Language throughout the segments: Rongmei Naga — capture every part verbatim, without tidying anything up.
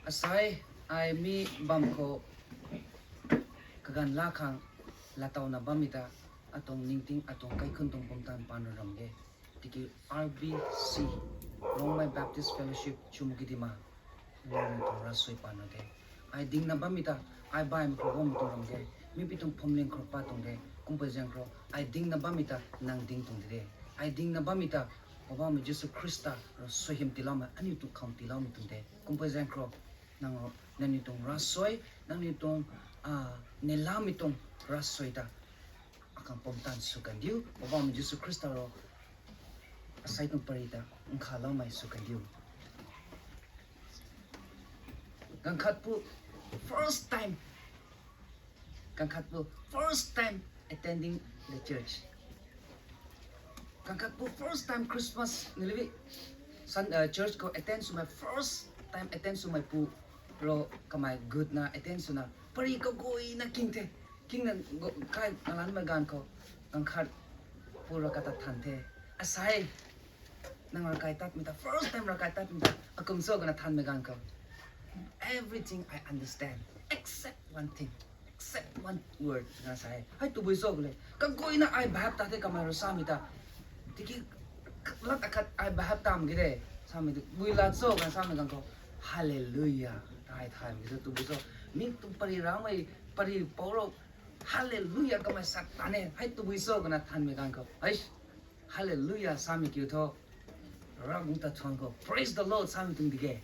Asai, ai mi bam khou kaganv la khang latowna bammei ta, atuang ningting, atuang kaikhun tuang pumtan paan ram ge. Tiki R B C, Rongmei Baptist Fellowship, Chumoukedima, nang tuang ravsuai paan ram ge. Ai dingna bammei ta, ai baihmei khou guangmei tuang ram ge. Mi pi tuang phwamling khou pat tuang de. Kumpui zaeng khou, ai dingna bammei ta, nang ding tuang de. Ai dingna bammei ta, Poubauhmei Jisu Khrista rui suaihiam tiiloumei, aniu tuang khang tiiloumei tuang de. Kumpui zaeng khou, nang, nangniw tuang ravsuai, nangniw tuang, ah, neihlamei tuang ravsuai ta akhang pumtan sw kandiu, Poubauhmei Jisu Khrista rui asai tuang pary ta nkhaloumei sw kandiu. Ganv khat pu first time, ganv khat pu first time attending the church. Ganv khat pu first time Christmas nilivi, Sun-, uh, church khou attend swmei first time attend swmei pu rui kamei gutna attend swna pary kaguayna king the. Kingna go-, kai ngalanmei ganv khou, ganv khat pu rui kata than the. Asai, nang ravkai tatmei ta, first time ravkai tatmei ta, akum cho kana thanmei ganv khou, everything I understand, except one thing, except one word, na sa e. Hei tabui cho le, kaguayna ai bhap ta the kamei rui samei ta. Tiki lat akhat ai bhap tam ki de, samei tabui lat cho kana samei ganv khou, Hallelujah, ai thanmei ki cho, tabui cho. Mi tuang pary ramei, pary pou rou, Hallelujah, kamei sat tan e, hei tabui cho kana thanmei ganv khou, hei, Hallelujah samei kiu thu, Ravguangc ta thuan khou, Praise the Lord samei tuang di ge.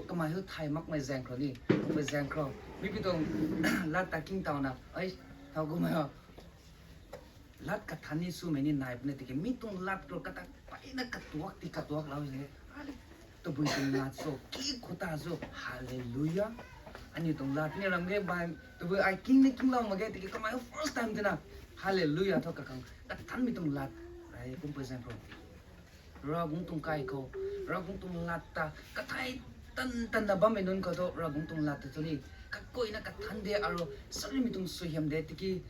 Kamei hu thay makmei zaeng khou ni, kummei zaeng khou, mi pi tuang lat ta king tawna, ai, thau kummei ho, lat kathan ni swmei ni nai puni tiki, mi tuang lat khou kata peyna katuak ti katuak lou e. Tabui tuang lat cho, ki khou ta cho, Hallelujah. Aniu tuang lat ni ram ge bai, tabui ai king ni kinglou mak ge, tiki kamei first time tina, Hallelujah thu kakhang kathanmei tuang lat, ai, kumpui zaeng khou, Ravguangc tuang kai khou, Ravguangc tuang lat ta kathai tan tanna bammei nunc khou thu, Ravguangc tuang lat ta thu ni, kaguayna kathan de, aro sarimei tuang suaihiam de, tiki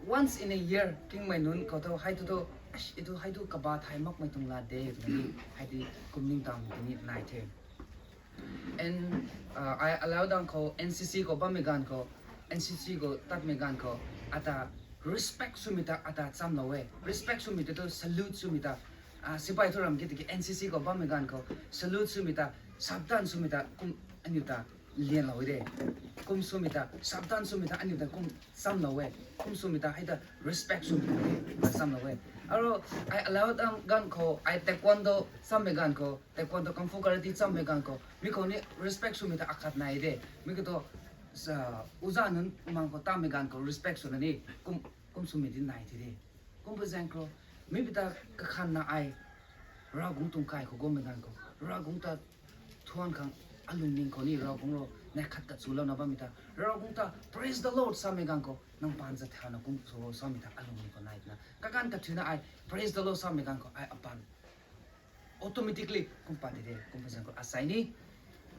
once in a year kingmei nunc khou thu, hei thu thu, ai, thu hei thu kaba thay makmei tuang lat de, twna ni, hei di kum ningtowmei tini nai the. And, uh, ai alauc dang khou N C C khou bammei ganv khou, N C C khou tatmei ganv khou, ata respect swmei ta ata chamlou e. Respect swmei ta thu salute swmei ta, ah, sipai thu ram ki tiki N C C khou bammei ganv khou, salute swmei ta, sabdan swmei ta, kum aniu ta lianlou e de. Kum swmei ta, sabdan swmei ta, aniu ta kum chamlou e. Kum swmei ta, hei ta respect swmei ta, chamlou e. Aro, ai alauc dang ganv khou, ai taekwondo chammei ganv khou, taekwondo, kung fu, karate chammei ganv khou, mi khou ni respect swmei ta akhat nai de. Mi khou thu, sa, uza nunc mang khou tamei ganv khou respect swna ni, kum, kum swmei di nai the de. Kumpui zaeng khou, mi pi ta kakhanna ai, Ravguangc tuang kai khou guangmei ganv khou, Ravguangc ta thuan khang alungning khou ni Ravguangc rui nai khat kachulouna bammei ta, Ravguangc ta Praise the Lord samei ganv khou, nang paan zat thauna kum sw samei ta alungning khou nai twna. Kaganv kathuina ai Praise the Lord samei ganv khou ai apaan automatically kum pat di de, kumpui zaeng khou asai ni.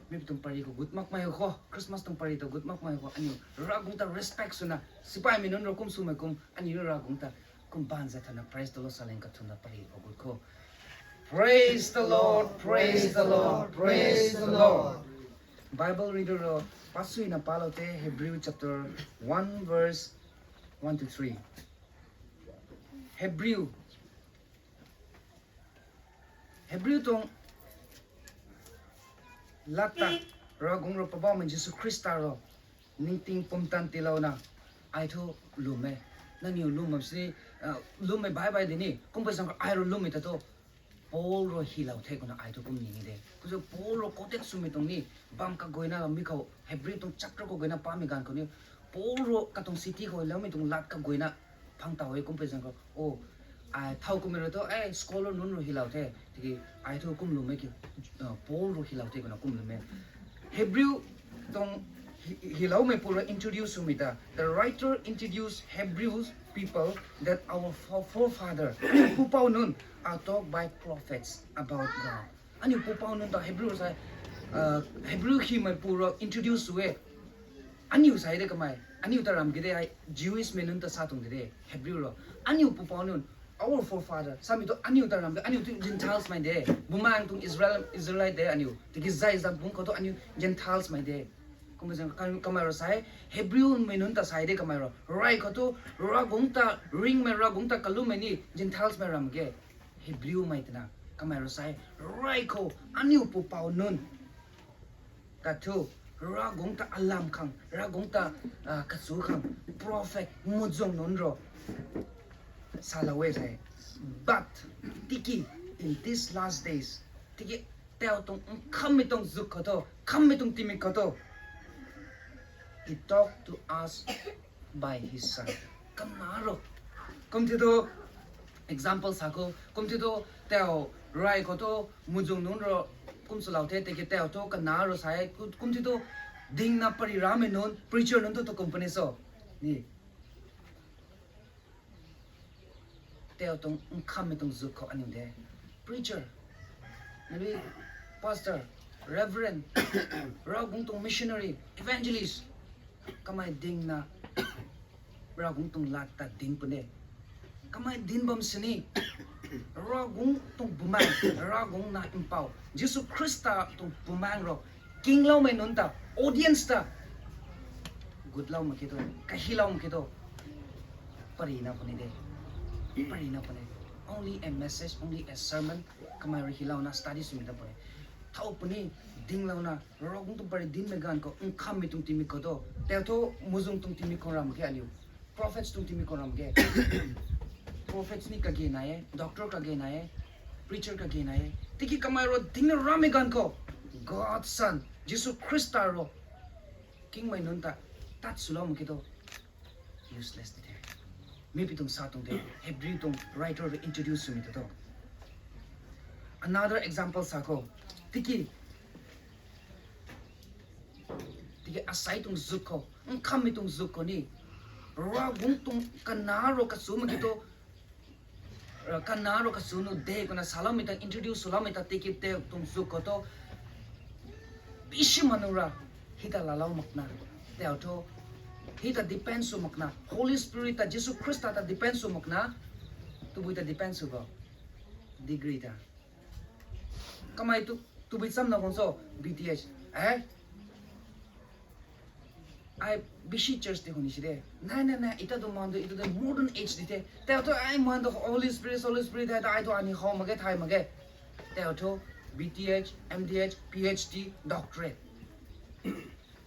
Mi pi tuang pary khou gut makmei khou, Christmas tuang pary ta gut makmei khou, aniu Ravguangc ta respect swna, sipaimei nunc rui kum swmei kum, aniu Ravguangc ta kum baan zat thauna Praise the Lord saleng kathuna pary khou gut khou. Praise the Lord, praise the Lord, praise the Lord. Bible reader rui pasuina palou the, Hebrew chapter one verse one to three. Hebrew Hebrew tuang lat ta, Ravguangc rui Poubauhmei Jisu Khrista rui ningting pumtan tiilouna, ai thu lwm e. Nangniw lwm bam sini, ah, lwmmei bai bai di ni, kum pai zang khou ai rui lwmmei ta thu, Paul rui hylou the kumna ai thu kum ni ni de. Kumna Paul rui quoted swmei tuang ni, bam kaguayna mi khou, Hebrew tuang chapter kaguayna pamei ganv khou ni, Paul rui katuang city khou loumei tuang lat kaguayna phang taw e kum pai zang khou. O, ai thau kummei rui thu, eh, scholar nunc rui hylou the. Tiki ai thu kum lwmmei ki, uh, Paul rui hylou the kumna kum lwmmei. Hebrew tuang hy-, hyloumei pu rui introduce swmei ta. The writer introduced Hebrews people that our fo-, forefather, pupouc nunc, are taught by prophets about God. Aniu pupouc nunc ta Hebrew sa, uh, Hebrew hymei pu rui introduce sw e. Aniu sa de kamei, aniu ta ram ki de ai, Jewish mei nunc ta sa tuang de de, Hebrew rui. Aniu pupouc nunc, Our forefather. Samei tu aniu ta ram de, aniu tu Gentiles mei de. Bumaeng tuang Israel, Israelite de aniu. Tiki zai zam bung khou tu aniu Gentiles mei de. Kumna zang kam-, kamei rui sa e, Hebrew mei nunc ta sa e de kamei rui. Rey khou tu, Ravguangc ta ringmei, Ravguangc ta kalummei ni Gentiles mei ram ge. Hebrew mei twna kamei rui sa e, rey khou aniu pupouc nunc ta thu, Ravguangc ta alam khang, Ravguangc ta, ah, kachu khang, prophet muhzwng nunc rui salou e sa e. But, tiki, in these last days, tiki, tau tuang nkhammei tuang zuk khou tu, nkhammei tuang tingmik khou tu, he talked to us by his son. Kanac rui. Kum ti tu, example sa khou, kum ti tu, tau rey khou tu, muhzwng nunc rui, kum swlou the, tiki tau tu, kanac rui sa e, kum, kum ti tu, dingna pary ramei nunc, preacher nunc tu tu kum puni so. Ni. Tau tuang nkhammei tuang zuk khou aniu de. Preacher, maybe pastor, reverend, Ravguangc tuang missionary, evangelist. Kamei dingna Ravguangc tuang lat ta ding puni. Kamei ding bam sini, Ravguangc tuang Bumaengh, Ravguangc na mpouh, Jisu Khrista tuang Bumaengh rui kingloumei nunc ta, audience ta gutlou mak khe tu, kahilou mak khe tu, parina puni de. Parina puni. Only a message, only a sermon, kamei rui hilouna study swmei ta puni. Thau puni, dinglouna, Ravguangc tuang pary dinmei ganv khou, nkhammei tuang tingmik khou tu, tau thu muhzwng tuang tingmik khou ram khe aniu. Prophets tuang tingmik khou ram khe. Prophets ni kage nai e, doctor kage nai e, preacher kage nai e. Tiki kamei rui dingna ramei ganv khou, God Son, Jisu Khrista rui kingmei nunc ta tat swlou mak khe tu, useless di the. Mi pi tuang sa tuang de, Hebrew tuang writer rui introduce swmei ta tu. Another example sa khou, tiki, tiki asei tuang zuk khou, nkhammei tuang zuk khou ni, Ravguangc tuang kanac rui kachu mak khe tu, kanac rui kachu nu de, kumna saloumei ta, introduce swloumei ta, tiki tau tuang zuk khou tu, bishi manu ra, hei ta laalou makna, tau thu, hei ta depend sw makna, Holy Spirit ta, Jisu Khrista ta depend sw makna, tabui ta depend sw bo, degree ta. Kamei tu, tabui chamna khang so, B T H, eh? Ai bishi church ti khou ni si de. Nai, nai, nai, ita tu man tu, ita tu modern age di the. Tau thu ai man tu Holy Spirit, Holy Spirit hai ta ai tu ani how mak ge, thay mak ge. Tau thu B T H, M D H, P H D, doctorate.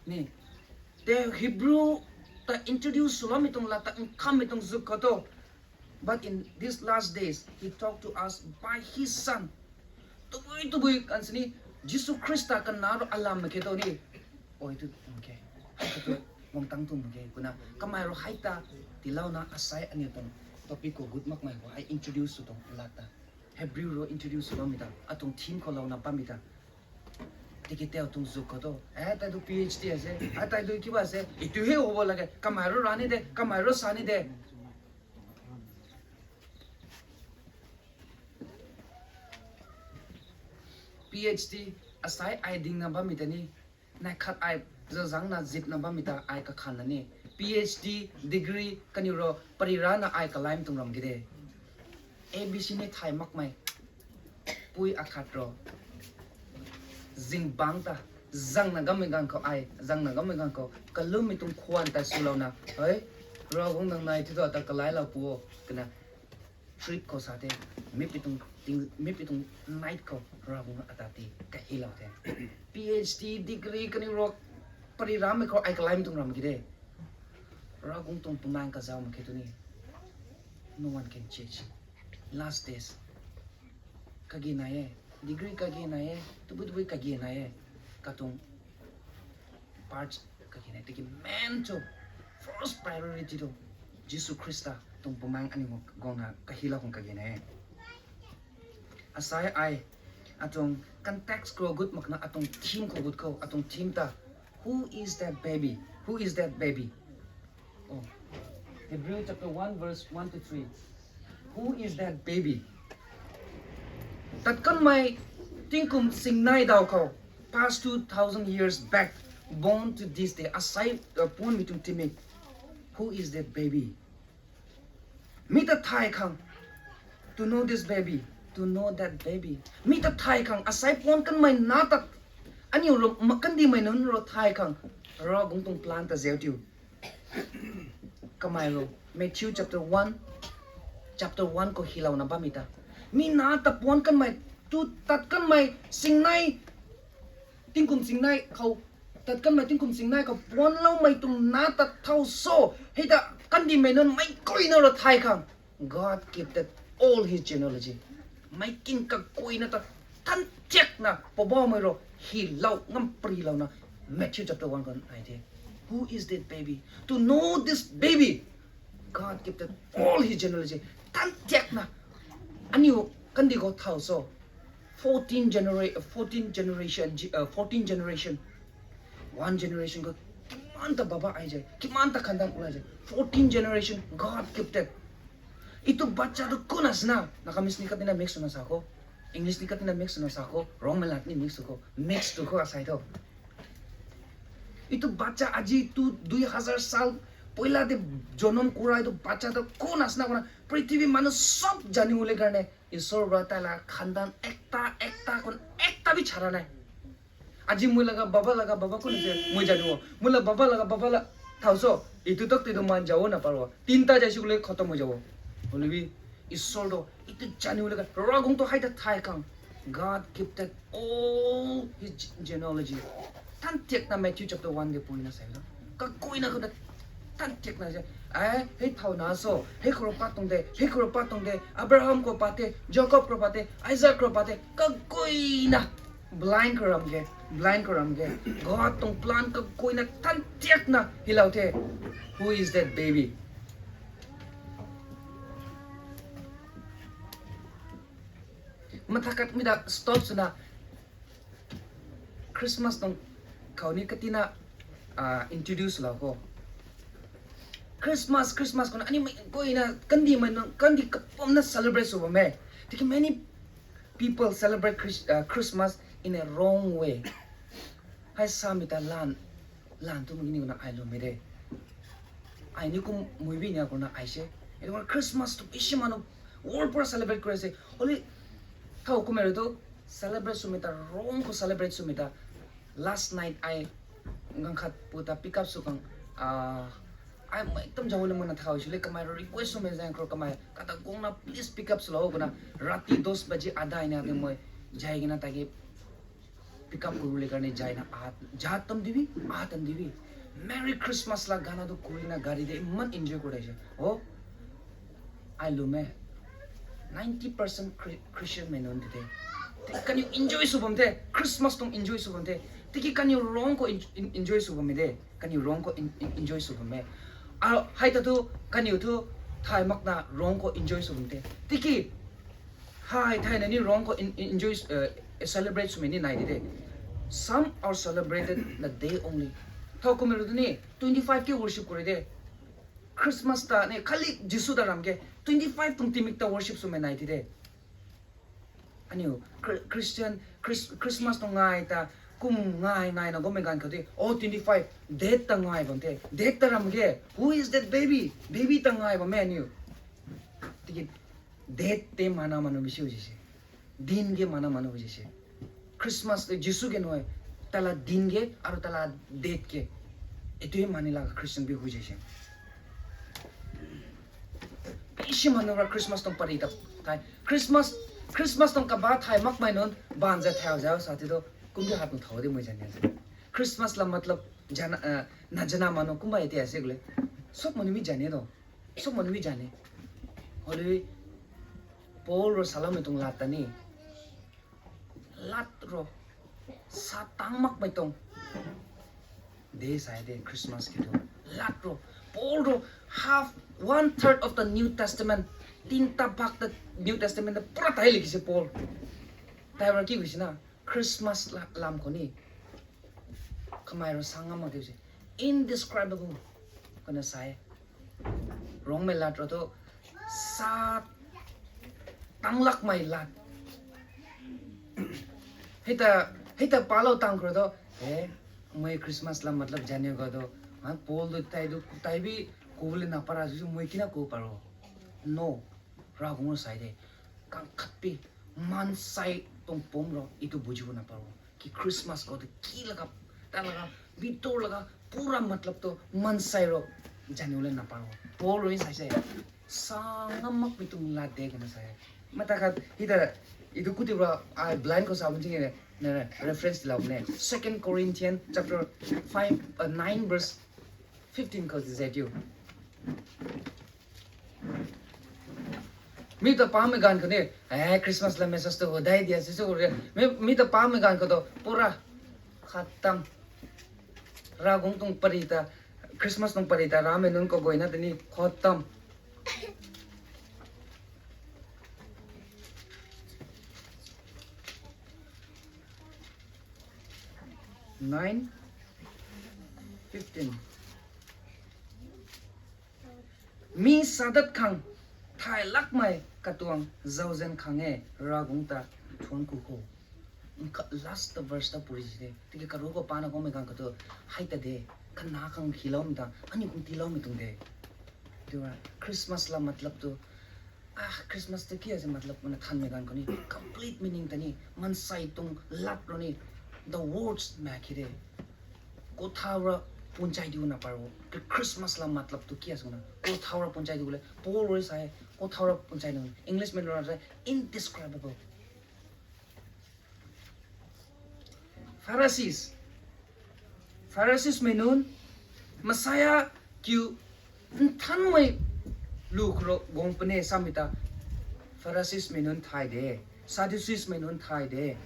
Ni. Tau Hebrew ta introduce swloumei tuang lat ta nkhammei tuang zuk khou tu. But in these last days, he talked to us by his son. Tabui, tabui kan sini, Jisu Khrista kanac rui alam mak khe tu ni. Oi tu mak khe. Hei tu guang tang tu mak khe. Kumna, kamei rui hei ta, tiilouna asei aniu tuang topic khou gut makmei khou hei introduce sw tuang lat ta. Hebrew rui introduce sw bammei ta. Atuang theme khou louna bammei ta. Tiki tau tuang zuk khou tu. Eh, tei tu P H D ase. Eh, tei tu kiba ase. Itu hei hobo lage. Kamei rui ra ni de. Kamei rui sa ni de. P H D, asei ai dingna bammei ta ni, nai khat ai zazangna zipna bammei ta ai kakhanna ni, P H D degree kaniw rui parirana ai kalaimei tuang ram ki de. A B C ni thay makmei, pui akhat rui, zingbangc ta, zangna gammei ganv khou ai, zangna gammei ganv khou, kalummei tuang khwan tei swlouna, hei, Ravguangc nang nai thi tu ata kalailou pu o, twna, trip khou sa the, mipui tuang ting, mipui tuang night khou Ravguangc ata ti kahilou the. P H D degree kaniw rui, pariramei khou ai kalaimei tuang ram ki de. Ravguangc tuang pumang kazau mak khe tu ni. No one can change. Last days. Kage nai e, degree kage nai e, tabui tabui kage nai e, katuang parts kage nai, tiki main tu, first priority tu, Jisu Khrista tuang pumang aniu guangna kahilou khang kage nai e. Asei ai, atuang context khou gut makna atuang theme khou gut khou, atuang theme ta, who is that baby? Who is that baby? Oh. Hebrew chapter one verse one to three. Who is that baby? Tat kanmei tingkum singnai daw khou, past two thousand years back, born to this day. Asei, uh, puanmei tuang timei. Who is that baby? Mi ta thay khang. To know this baby, to know that baby. Mi ta thay khang, asai puan kanmei na ta, aniu ro, ma kandimei nunc ro thay khang, Ravguangc tuang plan ta zeu tiu. Kamei ro, Matthew chapter one, chapter one khou hilouna bammei ta. Mi na ta puan kanmei, tu tat kanmei, singnei, tingkum singnei khou, tat kanmei tingkum singnei khou puanloumei tuang na ta thau so, hei ta kandimei nunc mei kuina ro thay khang. God gifted all his genealogy. Mei kin kakuina ta than thiakna Poubauhmei ro hilou ngam prilouna Matthew chapter one khou nai the. Who is that baby? To know this baby, God gifted all his genealogy. Than thiakna aniu kandih khou thau so, fourteen genera-, fourteen generation, ge-, uh, fourteen generation. One generation khou kiman ta baba ai zai, kiman ta khandan ulai zai. Fourteen generation God gifted. Itu bacha tu kuna sna, Nagamese ni katina mix swna sa kho, English ni katina mix swna sa kho, Rongmei lat ni mix sw kho, mix tu kho asai tho. Itu bacha aji tu dui hazar sal poila de jonom kurai tu bacha tu kuna sna kuna, prithvi manu sab jani ule karne Isor ra taila khandan ekta, ekta kun ekta bi chara nai. Aji mui laga baba laga baba kun se mui jani wo. Mui la baba laga baba la thau so. Itu tak ti tu man jao na paro. Tinta jai suk le khotom mui jao. Holy bi Isor do itu jani ule ka. Ravguangc tu hai ta thai khang. God gifted all his genealogy. Than thiakna Matthew chapter one de puina sai lo. Kakuina khou ta than thiakna se. Ai, hei thau na so, hei khou pat tuang de, hei khou pat tuang de, Abraham khou pat the, Jacob khou pat the, Isaac khou pat the, kakuina blind khou ram ge, blind khou ram ge. God tuang plan kakuina than thiakna hilou the. Who is that baby? Mathakat mi da stop swna Christmas tuang khou ni katina, ah, introduce lou kho. Christmas, Christmas khou na ani mei kuina kandi mei nung kandi kapumna celebrate sw bam e. Tiki many people celebrate Chris-, uh, Christmas in a wrong way. Hai sami ta lan, lan tu mui ni kuna ai lou mei de. Ai ni kum mui bi ni kuna ai se. Eni kuna Christmas tu bishi manu world pura celebrate kura se. Holy thau kumei ru tu celebrate sw mei ta wrong khou celebrate sw mei ta. Last night ai ngang khat pu ta pick up sw kang, ah, ai mei tam jao le muna thau sw le kamei ru request sw mei zang kro kamei kata gong na please pick up sw lou kuna rati dos baji adai na de mei jai gina ta ge pick up kuru le karne jai na at jat tam dibi at tam dibi Merry Christmas la gana tu kuri na gari de man enjoy kura se. Oh, ai lou mei. Ninety percent Chri-, Christian mei nunc de the. Te kaniw enjoy sw bam the, Christmas tuang enjoy sw bam the. Tiki kaniw wrong khou en-, en-, enjoy sw bam mei de. Kaniw wrong khou en-, en-, enjoy sw bam mei. A, hai ta tu, kaniw tu, thay makna wrong khou enjoy sw bam the. Tiki, hai, thayna ni wrong khou en-, en-, enjoy, uh, celebrate sw mei ni nai de the. Some are celebrated the day only. Thau kumei ru tu ni, twenty-five ke worship kure de. Christmas ta ni khali Jisu ta ram ke twenty-five tuang timik ta worship sw mei nai ti de. Aniu Chri-, Christian, Chris-, Christmas tuang ngai ta kum ngai ngai na gomei ganv khou di, oh, twenty-five, date ta ngai bam the. Date ta ram ke, who is that baby? Baby ta ngai bam e aniu. Tiki date te mana manu misiu ji se. Din ge mana manu ji se. Christmas, eh, Jisu ge noi, tala din ge, aro tala date ge. Etu hi mani laga Christian bi hui jai se. Bishi manu ra Christmas tuang pari ta thai. Christmas, Christmas tuang kaba thai makmei nunc, ban za thau zau sa ti do, kum di hat tuang thau di mui zan ni. Christmas la matlab jana, eh, na jana manu kumba ite ase gule. Sok manu mi jane do. Sok manu mi jane. Holy Paul ro salam tuang lat ta ni. Lat ro. Sa tang makmei tuang. De sai de Christmas ki tu. Lat ro. Paul ro half, one third of the New Testament. Tin ta bak the New Testament ta pura tai le ki se Paul. Tai ra ki wi si na. Christmas la, lam khou ni. Kamei ro sang ngam mak ki se. Indescribable. Kana sai. Rongmei lat ro tu sa tanglakmei lat. Hei ta, hei ta palou tang kro tu, eh, mei Christmas la matlab jane ko tu, ha, Paul tu tai tu, tai bi, ku le na para su, mei kina ku paro. No, Ravguangc sai de. kang khat pi, mansei tuang pumc ro itu buju na paro. Ki Christmas khou tu ki laga, ta laga, bitur laga, pura matlab tu mansei ro zanu le na paro. Paul ro ni sai se, sa ngam mak pi tuang lat de kana sai. Mata khat hita, itu kuti ra, ai blind khou sa bun ching ne, na reference lau ne. Second Corinthians chapter five, uh, nine verse fifteen khou zet you. Mi ta pa mei ganv khou ni, eh, Christmas la message tu ho dai dia si su re. Mi, mi ta pa mei ganv khou tu pura khatam. Ravguangc tuang pari ta, Christmas tuang pari ta ramei nunc khou guayna tei ni khatam. Nine fifteen. Mi sadat khang thay lakmei katuang zauzian khang e, Ravguangc ta thuanc ku kho. Nka last verse ta puri si de. Tiki karu khou pana khou mei ganv khou tu hei ta de. Kana khang hiloumei ta, ani khang tiiloumei tuang de. Tua Christmas la matlab tu, ah, Christmas tu kia se matlab mana thanmei ganv khou ni, complete meaning ta ni, mansei tuang lat ro ni, the words mak hi de. Ko thau ra punchai diu na paro. Christmas la matlab tu kia suna. Ko thau ra punchai diu le. Paul ro sai, ko thau ra punchai diu. English mei ro sai, indescribable. Pharisees. Pharisees mei nunc, Messiah kiu nthanmei lu khou ro guang pune samei ta. Pharisees mei nunc thay de. Sadducees mei nunc thay de.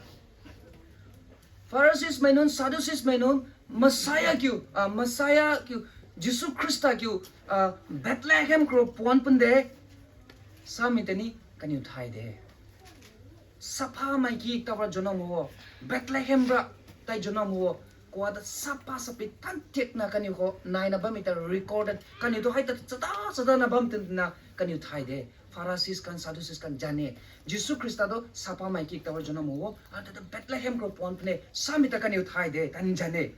Pharisees mei nunc, Sadducees mei nunc, Messiah kiu, ah, Messiah kiu, Jisu Khrista kiu, ah, Bethlehem khou ro puan pun de. Samei ta ni kaniw thay de. Sapha mei ki ta ra jonam ho, Bethlehem ra tei jonam ho, kwa ta sapha sapi tan tiak na kaniw khou naina bammei ta recorded. Kaniw tu hei ta chata chata na bam tin na kaniw thay de. Pharisees kan, Sadducees kan zan e. Jisu Khrista tu sapha mei ki ta ra jonam ho, a ta ta Bethlehem khou puan pune samei ta kaniw thay de, tan zan e.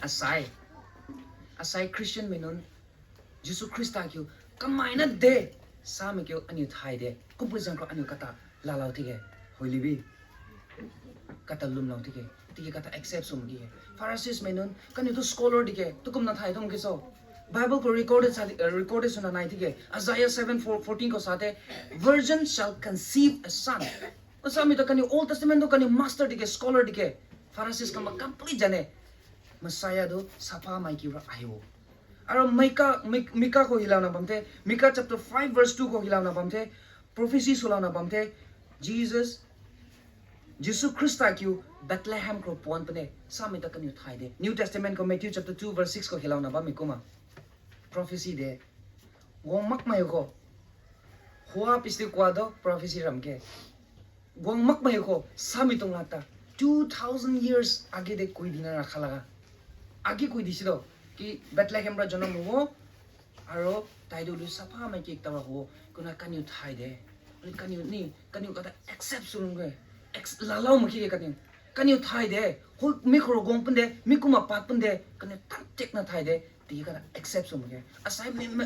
Asai, asai Christian mei nunc, Jisu Khrista kiu kamei na de samei kiu aniu thay de. Kumpui zang khou aniu kata lalou tike, hoilibi, kata lwmlou tike, tiki kata accept sw mak ki e. Pharisees mei nunc, kaniw tu scholar dike, tu kumna thay tuang ki so. Bible khou recorded sa, eh, recorded swna nai tike. Isaiah seven fourteen khou sa the, virgin shall conceive a son. Samei ta kaniw Old Testament tu kaniw master dike, scholar dike. Pharisees kama complete zan e. Messiah tu sapha mei kiu ra ai o. Aro Mika, Mik-, Mika khou hilouna bam the, Mika chapter five verse two khou hilouna bam the, prophecy swlouna bam the, Jesus, Jisu Khrista kiu Bethlehem khou puan pune samei ta kaniw thay de. New Testament khou Matthew chapter two verse six khou hilouna bammei kumna prophecy de. Guang makmei khou, hua pisli kwa do prophecy ram ke. Guang makmei khou samei tuang lat ta two thousand years age de kui dina rakha laga. Age kui di si do, ki Bethlehem ra jonam ho, aro taidu lu sapha mei ki ta ra ho, kumna kaniw thay de. Kaniw ni, kaniw kata accept sw lung ke. Ex-, lalou mak ki de kaniw. Kaniw thay de. Ho, mi khou ro guang pun de, mi kumna pat pun de, kaniw tan tiak na thay de. Tiki kata accept sw mak ke. Asai mi, mi,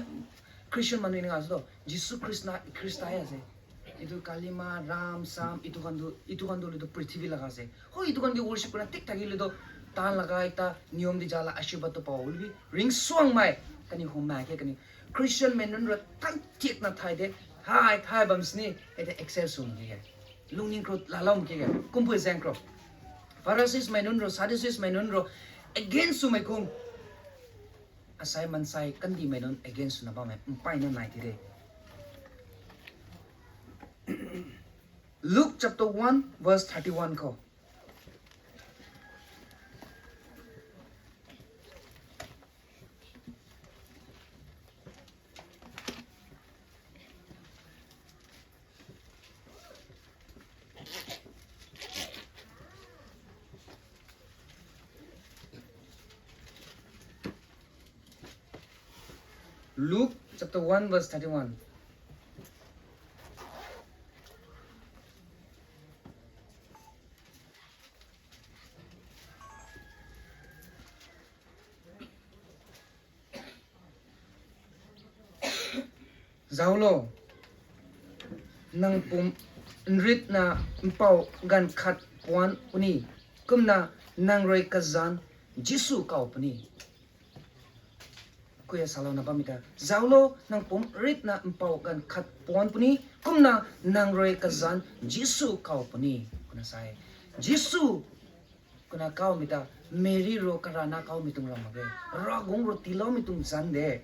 Christian manu ni nga sw do, Jisu Khrista, Khrista ya se. Itu Kalima, Ram, Sam, itu kan du, itu kan du lu tu prithivi laga se. Ho, itu kan di worship kuna tik taki lu tu tan laga ita niyom di jala ashirwad tu pau lu bi. Ring suang mei. Kaniw hum mei ke kaniw. Christian mei nunc ra tan tiak na thay de. Thay, thay bam sini. Ete accept sw mak ke. Lungning khou lalou mak ke. Kumpui zang khou. Pharisees mei nunc ro, Sadducees mei nunc ro, against swmei kum. Asai mansei kandihmei nunc against swna bammei mpeyna nai ti de. Luke chapter one verse thirty-one khou. Luke chapter one verse thirty-one. Zaulo. nang pum nritna mpau ganv khat puan puni, kumna nang rui kazanc Jisu kaw puni. Kuya salouna bammei ta, zauclo, nang pum nritna mpau ganv khat puan puni, kumna nang rui kazanc Jisu kaw puni, twna sa e. Jisu twna kawmei ta, Meri rui karana kawmei tuang ram mak ge. Ravguangc rui tiiloumei tuang zanc de.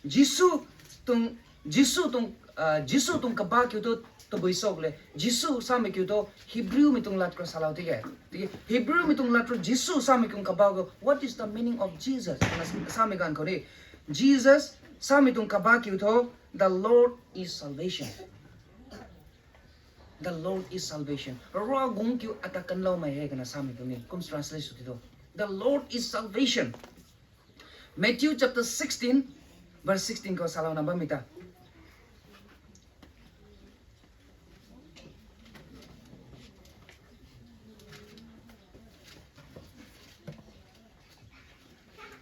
Jisu tuang, Jisu tuang, ah, Jisu tuang kaba kiu thu tabui cho le. Jisu samei kiu thu Hebrewmei tuang lat khou salou tiki. Tiki Hebrewmei tuang lat khou Jisu samei kiu kaba khou, what is the meaning of Jesus? Twna samei ganv khou ni, Jesus samei tuang kaba kiu thu, the Lord is salvation. The Lord is salvation. Ravguangc kiu ata kanloumei e twna samei tuang ni. Kum translate sw ti tho. The Lord is salvation. Matthew chapter sixteen, verse sixteen khou salouna bammei ta.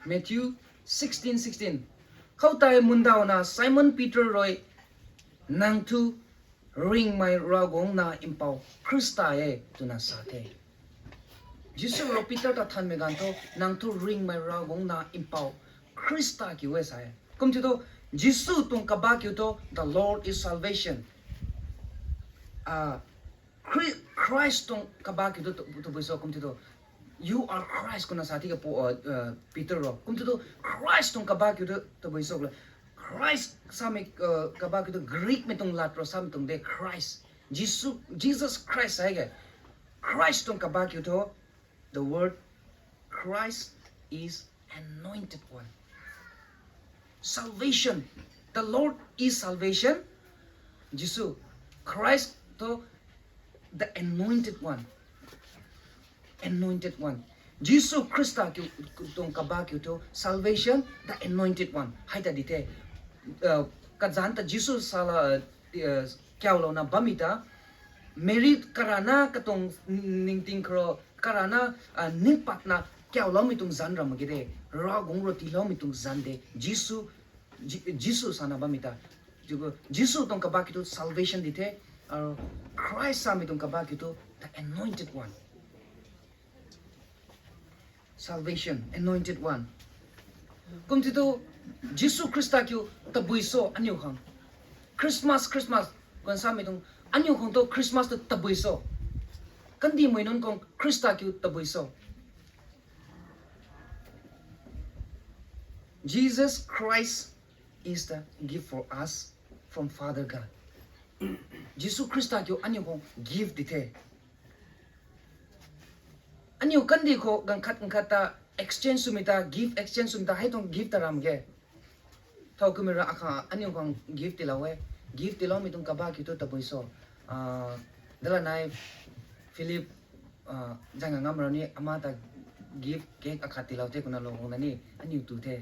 Matthew sixteen sixteen. Khoutei mundauna Simon Peter rui, nang thu ringhmei Ravguangc nac mpouh Khrista e, twna sa the. Jisu rui Peter ta thanmei ganv thu, nang thu ringhmei Ravguangc nac mpouh Khrista kiu e sa e. Kum ti thu, Jisu tuang kaba kiu thu, the Lord is salvation. Ah, Chri-, Christ tuang kaba kiu thu, tu, tabui cho kum ti thu, you are Christ, kumna sa tiki pu, uh, uh, Peter rui. Kum ti thu, Christ tuang kaba kiu thu, tabui cho le. Christ samei, uh, kaba kiu thu, Greekmei tuang lat rui samei tuang de, Christ. Jisu, Jesus Christ sa e ke. Christ tuang kaba kiu thu, the word Christ is anointed one. Salvation. The Lord is salvation. Jisu Christ thu the anointed one. Anointed one. Jisu Khrista kiu tuang kaba kiu thu salvation, the anointed one. Hei ta di the. Uh, kazanc ta Jisu sala, uh, kiaulouna bammei ta. Meri karana katuang ningting khou rui, karana, ah, ningpatna kiauloumei tuang zanc ram mak ge de. Ravguangc rui tiiloumei tuang zanc de. Jisu, Ji-, Jisu sana bammei ta. Jisu tuang kaba kiu thu salvation di the. Ah, Christ samei tuang kaba kiu thu the anointed one. Salvation, anointed one. Kum ti thu, Jisu Khrista kiu tabui cho aniu khang. Christmas, Christmas, kuan samei tuang, aniu khang thu Christmas tu tabui cho. Kandihmei nunc khang Khrista kiu tabui cho. Jesus Christ is the gift for us from Father God. Jisu Khrista kiu aniu khang gift di the. Aniu kandih khou ganv khat ganv khat ta exchange swmei ta, gift exchange swmei ta, hei tuang gift ta ram ge. Thowkumhmei rui akhang aniu khang gift tiilou e. Gift tiiloumei tuang kaba kiu thu tabui cho. Ah, dalanai Philip, ah, Zaenggaanv Ngam rui ni ama ta gift cake akhat tiilou the, kumna lou guangna ni aniu tu the.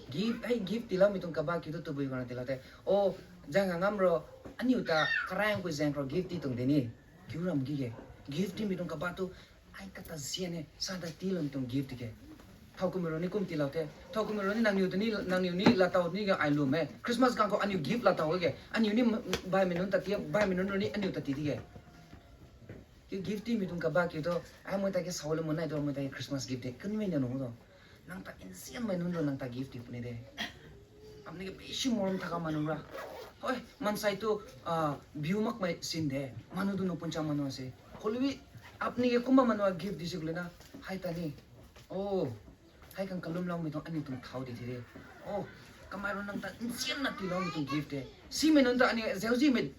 Gift, hei gift tiiloumei tuang kaba kiu thu tabui guangna tiilou the. O, Zaenggaanv Ngam rui aniu ta karaeng pui zaeng khou gift tii tuang de ni. Kiu ram ki ge. Gift tiimei tuang kaba thu ai kata zian e, sa ta tiiloumei tuang gift di ke. Thowkumhmei rui ni kum tiilou the. Thowkumhmei rui ni nangniw ta ni, nangniw ni laatow ni ge ai lwm e. Christmas ganv khou aniu gift laatow e ke. Aniu ni baihmei nunc ta tii, baihmei nunc rui ni aniu ta tii di ke. Kiu gift tiimei tuang kaba kiu thu, ai mui ta ke sauli mun nai tu, mui ta ke Christmas gift de. Kanmei na nunc tu. Nang ta nzianmei nunc rui nang ta gift tii puni de. Apni ke bishi morom thaka manu ra. Hoi, maansei tu, ah, biu makmei sin de. Manu tu nunc puncha manu se. Khou lui, apni ke kumna manu gift di si khou lui na. Hei ta ni. Oh, hei khang kalumloumei tuang aniu tuang thau di the de. Oh, kamei rui nang ta nzianna tiiloumei tuang gift de. Simei nunc ta aniu, zauzimei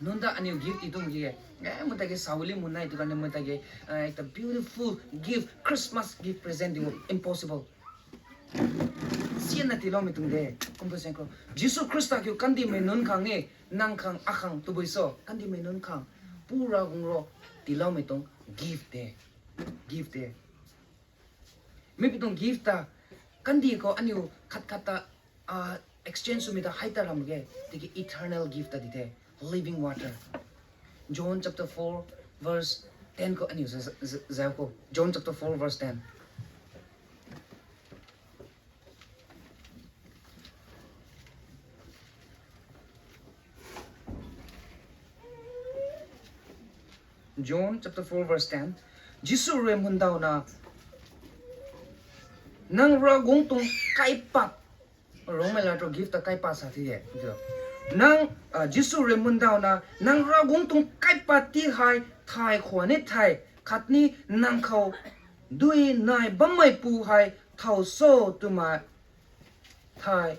nunc ta aniu gift tii tuang ki e. Eh, mui ta ke sauli mun nai tu kan mui ta ke, eh, the beautiful gift, Christmas gift present di impossible. Nzianna tiiloumei tuang de. Kum tu zaeng khou, Jisu Khrista kiu kandihmei nunc khang ni, nang khang, akhang tabui cho, kandihmei nunc khang, Pu Ravguangc rui tiiloumei tuang gift de. Gift de. Mi pi tuang gift ta, kandih khou aniu khat khat ta, ah, exchange swmei ta hei ta ram ge, tiki eternal gift ta di the, living water. John chapter four, verse ten khou aniu za, za, za, khou. John chapter four, verse ten. John chapter four verse ten. Jisu rui mundawna, nang Ravguangc tuang kaipat, Rongmei la tu gift ta kaipat sa thi e. Nang, ah, Jisu rui mundawna, nang Ravguangc tuang kaipat ti hei thay khwan ni the, khatni nang khou dui nai bammeipu hei thow cho twmei thay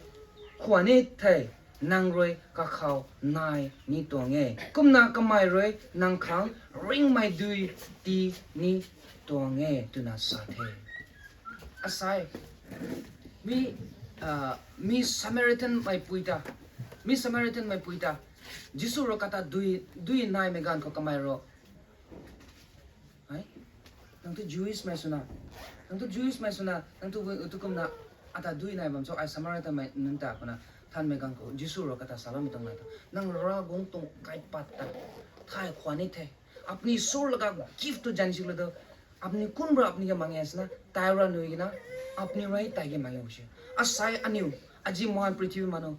khwan ni the, nang rui kakhou nai ni tuang e. Kumna kamei rui nang khang ringmei dui ti ni tuang e, twna sa the. Asai, mi, ah, mi Samaritan meipui ta, mi Samaritan meipui ta, Jisu rui kata dui, dui naimei ganv khou kamei rui, ai, nang tu Jewish mei swna, nang tu Jewish mei swna, nang tu, tu kumna, ata dui nai bam cho, ai Samaritan mei nunc ta kumna, thanmei ganv khou Jisu rui kata saloumei tuang nai ta, nang Ravguangc tuang kaipat ta thay khwan ni the. Apni sur laga gift tu jan sik la do. Apni kun ra apni ke mang e sina, tai ra nui gina, apni rui tai ke mang e use. Asai aniu, aji mohan prithvi manu,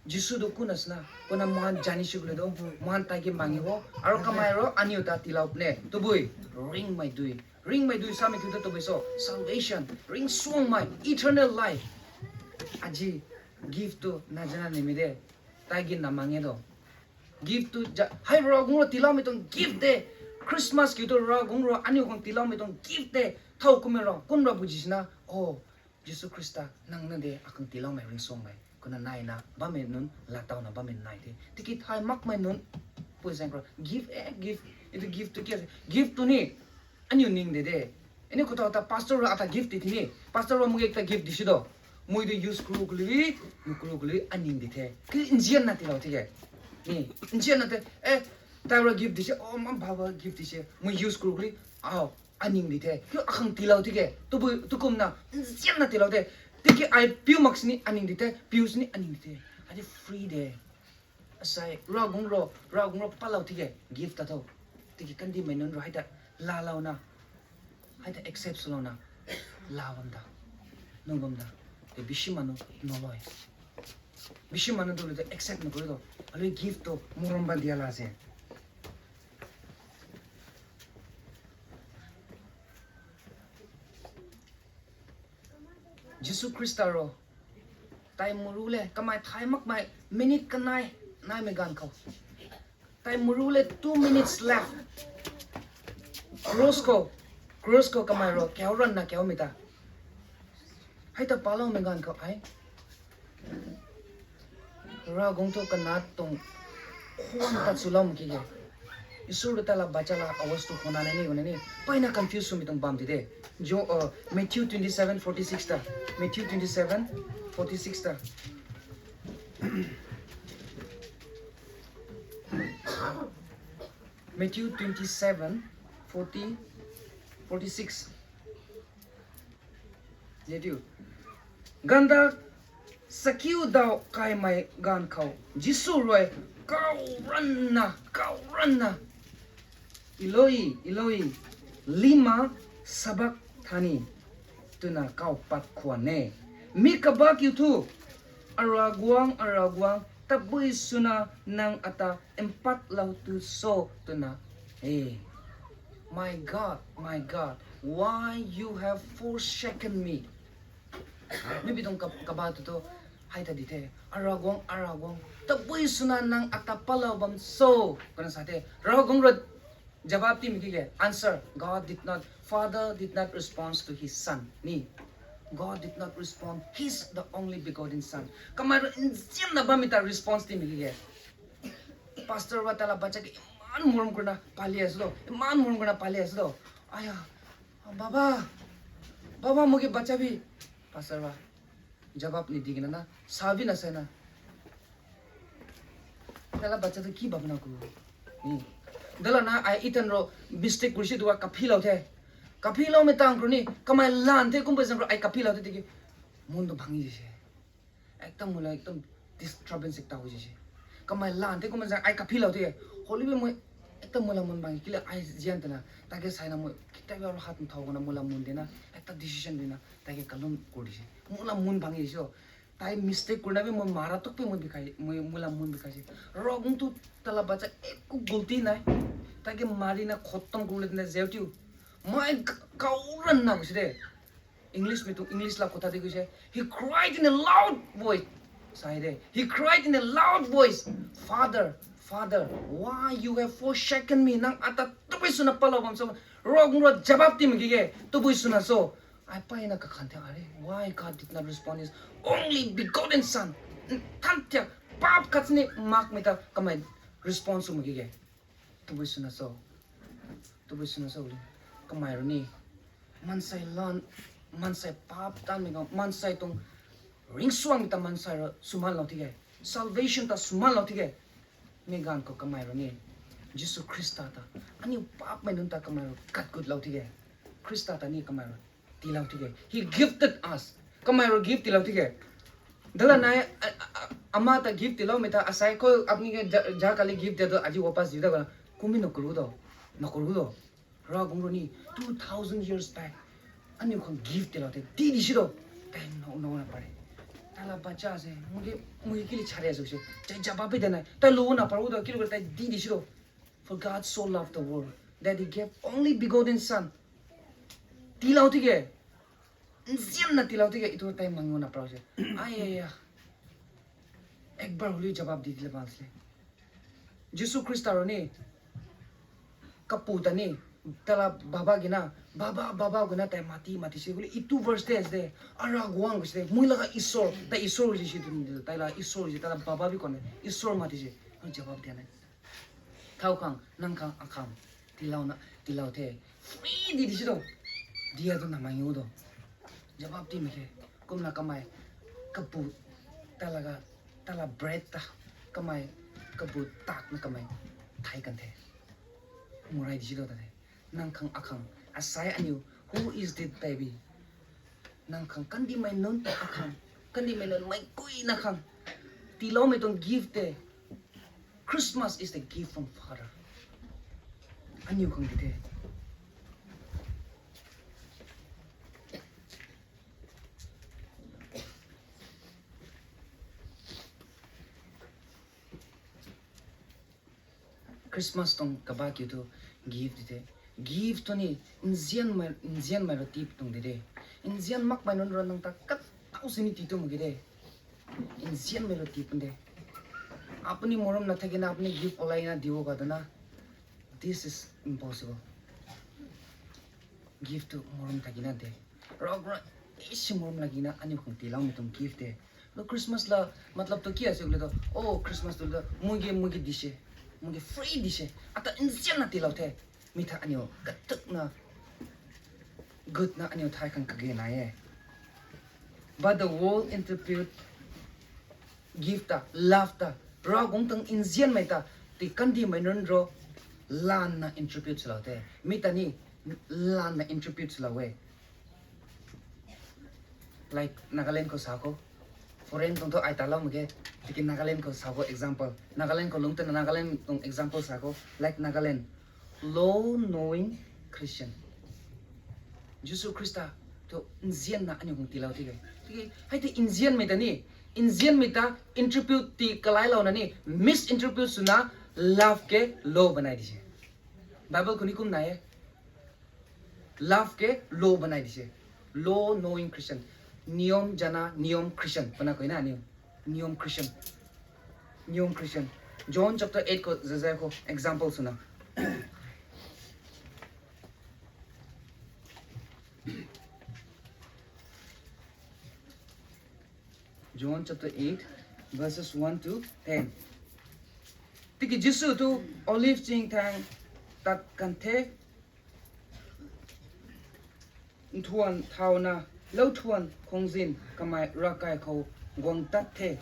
Jisu tu kuna sina, kuna mohan jan sik la do, mohan tai ke mang e ho, aro kamei rui aniu ta tiilou ne, tabui, ringmei dui. Ringmei dui samei kiu ta tabui so, salvation, ringcsuangmei, eternal life. Aji, gift tu na jana nimei de, tai ke na mang e do. Gift tu ja, hei Ravguangc rui tiiloumei tuang gift de. Christmas kiu tu Ravguangc rui aniu khang tiiloumei tuang gift de. Thow kumei rui, kun ra bu ji sina, oh, Jisu Khrista, nang na de, akhang tiiloumei ringcsuangmei. Kuna naina, bammei nunc, latowna bammei nai the. Tiki thay makmei nunc, pui zaeng khou, gift, eh, gift, itu gift tu kia, gift tu ni, aniu ning de de. Aniu khou ta pastor rui ata gift ti thi ni, pastor rui mui ekta gift di si do. Mui tu use kru kuli, mui kru kuli aning di the. Ki nzian na tiilou thi ke. Ni, nzian na the, eh, tai rui gift di si, oh, mam baba gift di si. Mui use kru kuli, au, aning di the. Ki akhang tiilou thi ke. Tu bu, tu kumna, nzian na tiilou the. Tiki ai piu mak sini aning di the, piu sini aning di the. Adi free de. Asai, Ravguangc rui, Ravguangc rui patlou thi ke, gift ta tho. Tiki kandihmei nunc rui hei ta, laalouna, hei ta accept swlouna, la bam da, nu bam da, te bishi manu, noloi. Bishi manu tu lu te accept na kuri do, alui gift tu, morom ba dia la se. Jisu Khrista rui, tai muru le, kamei thay makmei minute kanei, naimei ganv khou. Tai muru le two minutes left. Cross khou, cross khou kamei rui, kau ranna kaumei ta. Hei ta paloumei ganv khou ai. Ravguangc tu kana tuang khwan pat swlou mak ki ge. Isur ta la bacha la awas tu khona na ni, khona ni. Paina confuse swmei tuang bam ti de. Jo, uh, Matthew twenty-seven forty-six ta. Matthew twenty-seven forty-six ta. Matthew twenty-seven forty, forty-six. Matthew. Ganvdak sakiu daw kaimei ganv khou Jisu rui kau ranna, kau ranna, Eloi, Eloi, lima sabachthani, twna kau pat khwan e. Mi kabah kiu thu, Aravguangc, Aravguangc, tabui swna nang ata mpatlou tu cho twna e. My God, my God, why you have forsaken me? Mi bi tuang kab-, kabah tu tu, hei ta di the, Aravguangc, Aravguangc, tabui swna nang ata patlou bam cho, twna sa the. Ravguangc rui jawab timei ki ge, answer, God did not, Father did not respond to his son. Ni, God did not respond, his the only begotten son. Kamei rui nzianna bammei ta response timei ki ge. Pastor wa tala bacha ki iman murum kurna palia sw do, iman murum kurna palia sw do. Aya, baba, baba mugi bacha bi. Pastor wa jawab ni di gina na, sa bi na sa na. Tala bacha tu ki bapna ku. Ni. Dala na ai itan ro mistake kursi duwa kaphi lou the. Kaphi loumei tang kru ni, kamei lan the kum bai zang ro ai kaphi lou the tiki. Mun tu bhangi se. Ekdam mula ekdam disturbance ekta hui se. Kamei lan the kum bai zang ai kaphi lou the. Holy bi mui ekdam mula mun bhangi kile ai zian tana. Take sai na mui kitai bi ro hat thau na mula mun de na. Ekta decision de na. Take kalum kur di se. Mula mun bhangi se. Tai mistake kurna bi mui mara tuk pi mui bikai, mui mula mun bikai se. Ravguangc tu tala bacha ek ku gulti nai. Taki Mari na khot tam kum le na zeu tiu. Mai k-, kau ran na ku si de. English mi tu English la khot ta di ku se. He cried in a loud voice. Sai de. He cried in a loud voice, "Father, Father, why you have forsaken me?" Nang ata tabui swna patlou bam so. Ravguangc rui jabab ti mak ge. Tabui swna so. Ai pai na kakhan the are. Why God did not respond his only begotten son? Than thiak paap khat ni makmei ta kamei response sw mak ge. Tabui swna so. Tabui swna so. Kamei rui ni. Mansei lan, mansei paap tanmei khou, mansei tuang ringcsuangmei ta mansei rui sumang lou tike. Salvation ta sumang lou tike. Mi ganv khou kamei rui ni. Jisu Khrista ta. Aniu paapmei nunc ta kamei rui kat gut lou tike. Khrista ta ni kamei rui tiilou tike. He gifted us. Kamei rui gift tiilou tike. Dala nai, a, a, a, ama ta gift tiiloumei ta, asai khou apni ke ja, ja kali gift de do, aji wapas di da kala. Kumi na kuru do. Na kuru do. Ravguangc rui ni two thousand years back. Aniu khang gift tiilou the. Di di si do. Tei no, no na pare. Tala bacha se. Muge, muge kili chare so se. Chai jaba pe de nai. Tai lu na paru do, kili ko tai di di si do. For God so loved the world that he gave only begotten son. Tiilou tike. Nzianna tiilou tike. Itu tai mangu na paru se. Ai, ai, ai. Ek bar huli jabab di di le bal se. Jisu Khrista rui ni. Kapu ta ni. Tala baba gina. Baba, baba gina tai mati, mati se. Huli itu verse te se. Ara guang se. Mui laga Isor. Tai Isor ji si tu ni. Tai la Isor ji. Tala baba bi kon. Isor mati se. Huli jabab di na. Thau khang, nang khang, akhang. Tiilouna, tiilou the. Free di di si do. Dia tu na mangu do. Jabab ti mak khe. Kumna kamei. Kapu. Tala ga. Tala bread ta. Kamei. Kapu tak na kamei. Thai kan the. Murai di si do ta the. Nang khang akhang, asai aniu, who is this baby? Nang khang kandihmei nunc ta akhang, kandihmei nunc mei kui na khang. Tiiloumei tuang gift te. Christmas is the gift from Father. Aniu khang di the. Christmas tuang kaba kiu thu gift di the. Gift thu ni nzianmei, nzianmei rui tip tuang di de. Nzian makmei nunc rui nang ta kat tau sini ti tuang ki de. Nzianmei rui tip de. Apni morom na thakina apni gift olai na diu ka dana. This is impossible. Gift thu morom thakina de. Ravguangc rui isi morom lagina aniu khang tiiloumei tuang gift de. Lo Christmas la, matlab tu kia se le to. Oh, Christmas tu le to. Mugi, mugi di se. Mugi free di se. Ata nzianna tiilou the. Mi tha aniu katukna, gutna aniu thai khang kage nai e. But the world interpret gift ta, love ta, Ravguangc tuang nzianmei ta, ti kandihmei nunc rui, lanna interpret swlou the. Mi ta ni, lanna interpret swlou e. Like Nagaland khou sa khou. Foreign tuang thu ai talou mak ge. Tiki Nagaland khou sa khou example. Nagaland khou lungc tana Nagaland tuang example sa khou. Like Nagaland. Law knowing Christian. Jisu Khrista thu nzianna aniu khang tiilou tike. Tiki, hei tei nzianmei ta ni, nzianmei ta interpret ti kalailouna ni, misinterpret swna love ke law banai di se. Bible khou ni kum nai e. Love ke law banai di se. Law knowing Christian. Niyom jana, niyom Christian. Pana koi na aniu. Niyom Christian. Niyom Christian. John chapter eight khou zazai khou example swna. John chapter eight, verses one to ten. Tiki Jisu thu Olive ching thang tat kan the. Nthuan thauna, lou thuan khungzin kamei ravkai khou guang tat the.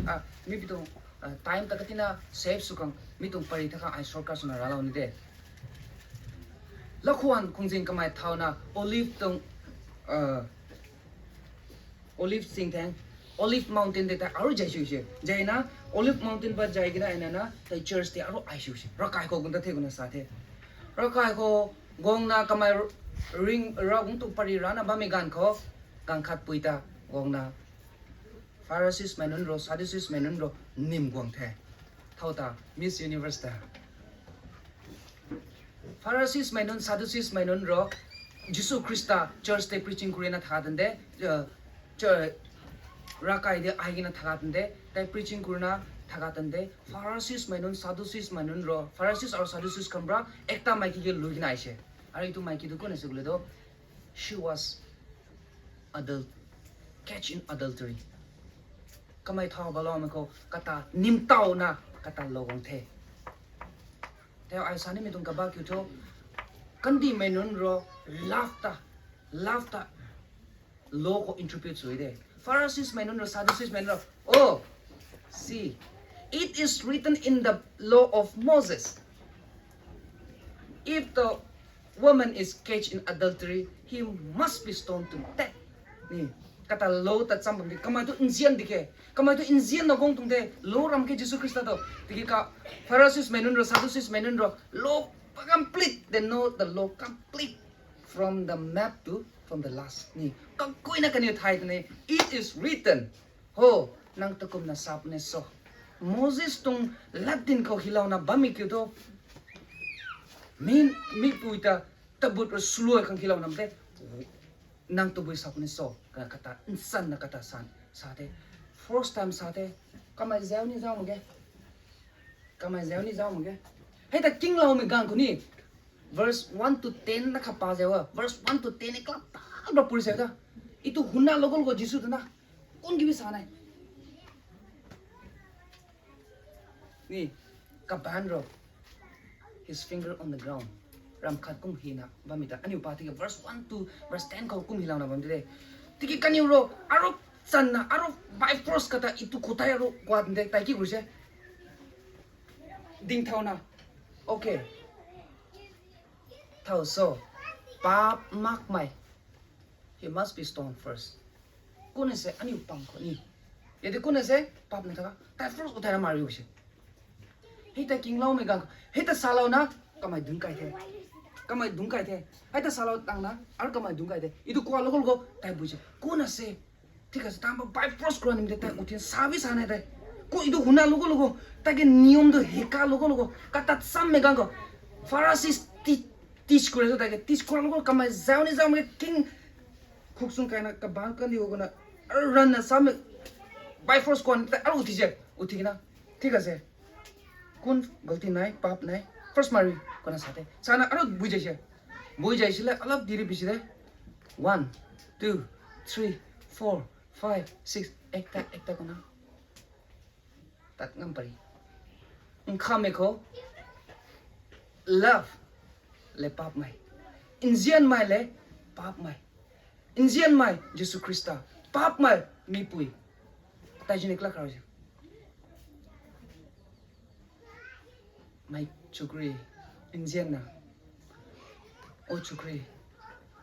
Ah, mi pi tuang, ah, time ta katina save sw khang, mi tuang pari ta kha ai shortcut swna ralou ni de. Lou thuan khungzin kamei thauna, Olive tuang, ah, Olive sing thang, Olive Mountain de ta aru jai shu se. Jaina, Olive Mountain ba jai gina aina na, tai church te aru ai shu se. Ravkai khou guang tat the guna sa the. Ravkai khou guangna kamei ring, Ravguangc tuang pari rana bammei ganv khou, ganv khat pui ta guangna Pharisees mei nunc rui, Sadducees mei nunc rui nim guang the. Thau ta, Miss Universe ta. Pharisees mei nunc, Sadducees mei nunc ro, Jisu Khrista church tei preaching kurina thaga tan de, uh, chur-, rakai de ai gina thaga tan de, tei preaching kurina thaga tan de, Pharisees mei nunc, Sadducees mei nunc ro, Pharisees aru Sadducees kham ra, ekta mei ki ge lu gina ai se. Ari tu mei ki tu kuna se gule do, she was adult, catch in adultery. Kamei thau balou mei khou kata nimtau na kata lou gang the. Tei ai sa nimei tuang kaba kiu thu, kandih mei nunc ro love ta, love ta law khou interpret sui de. Pharisees mei nunc ro, Sadducees mei nunc ro, oh, see, it is written in the law of Moses, if the woman is caged in adultery, he must be stoned to death. Ni, kata law ta cham bam di, kamei tu nzian di ke, kamei tu nzian na gong tuang de, law ram ke Jisu Khrista tu. Tiki ka Pharisees mei nunc ro, Sadducees mei nunc ro, law complete, they know the law complete from the map to, from the last. Ni, kakuina kaniw thai tani, it is written. Ho, nang ta kumna sap ne so. Moses tuang lat din khou hilouna bammei kiu tu. Mi, mipui ta tabut ro swluai khang hilouna te. Nang tabui sap ne so. Kana kata, nsan na kata san. Sa te. First time sa te. Kamei zau ni zau mak ge. Kamei zau ni zau mak ge. Hei ta kingloumei ganv khou ni. Verse one to ten na kha pa zau a. Verse one to ten ni klap ta, klap puri zau ta. Itu huna local khou Jisu tu na. Kun kibi sa nai. Ni, kaban ro. His finger on the ground. Ram khat kum hina bammei ta. Aniu pa tiki verse one to verse ten khou kum hilouna bam de. Tiki kaniw ro, aru channa, aru by force kata itu khutai aru kuat de, tai ki gu se. Ding thau na. Okay. Thau so. Paap makmei. He must be stoned first. Kuna se aniu pang khou ni. Yadi kuna se paap na thaka. Tai first utai na mari se. Hei ta kingloumei ganv khou. Hei ta salouna. Kamei dungc kai the. Kamei dungc kai the. Hei ta salou tang na. Aru kamei dungc kai the. Itu kua local khou. Tai bui se. Kuna se. Thika se tamba by force kura nim de tai. Utin sabi sa na tai. Ku itu huna local khou. Tai ke niyom tu hika local khou. Kata chammei ganv khou. Pharisees ti teach kura so ta ke, teach kura lo kamei zau ni zau mei king khuk sung kaina kaban kan di guna, aru ranna samei by force kuan ta aru uti je, uti na, thika se, kun galti nai, paap nai, first mari, kuna sa te, sana aru bui jai se, bui jai sile, alap diri bisi de, one, two, three, four, five, six, ekta, ekta kuna. Tat ngam pari. Nkhamei khou love le paapmei. Nzianmei le paapmei. Nzianmei Jisu Khrista. Paapmei mipui. Tai jini kla kar je. Mei chukri. Nzianna. O chukri.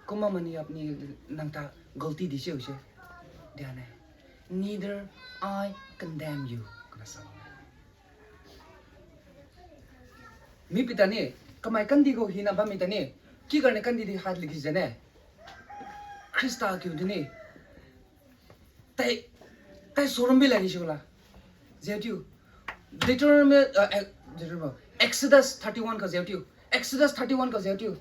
Kumna mani apni nang ta galti di se u se. Diane. Neither I condemn you. Kana sa. Mi pita ni, kamei kandi khou hina bammei ta ni, ki karne kandi di hat liki zane. Khrista kiu di ni. Tai, tai sorum bi lagi shula. Zeu tiu. Deuteronomy, uh, eh, Deuteronomy. Exodus thirty-one ka zeu tiu. Exodus thirty-one ka zeu tiu.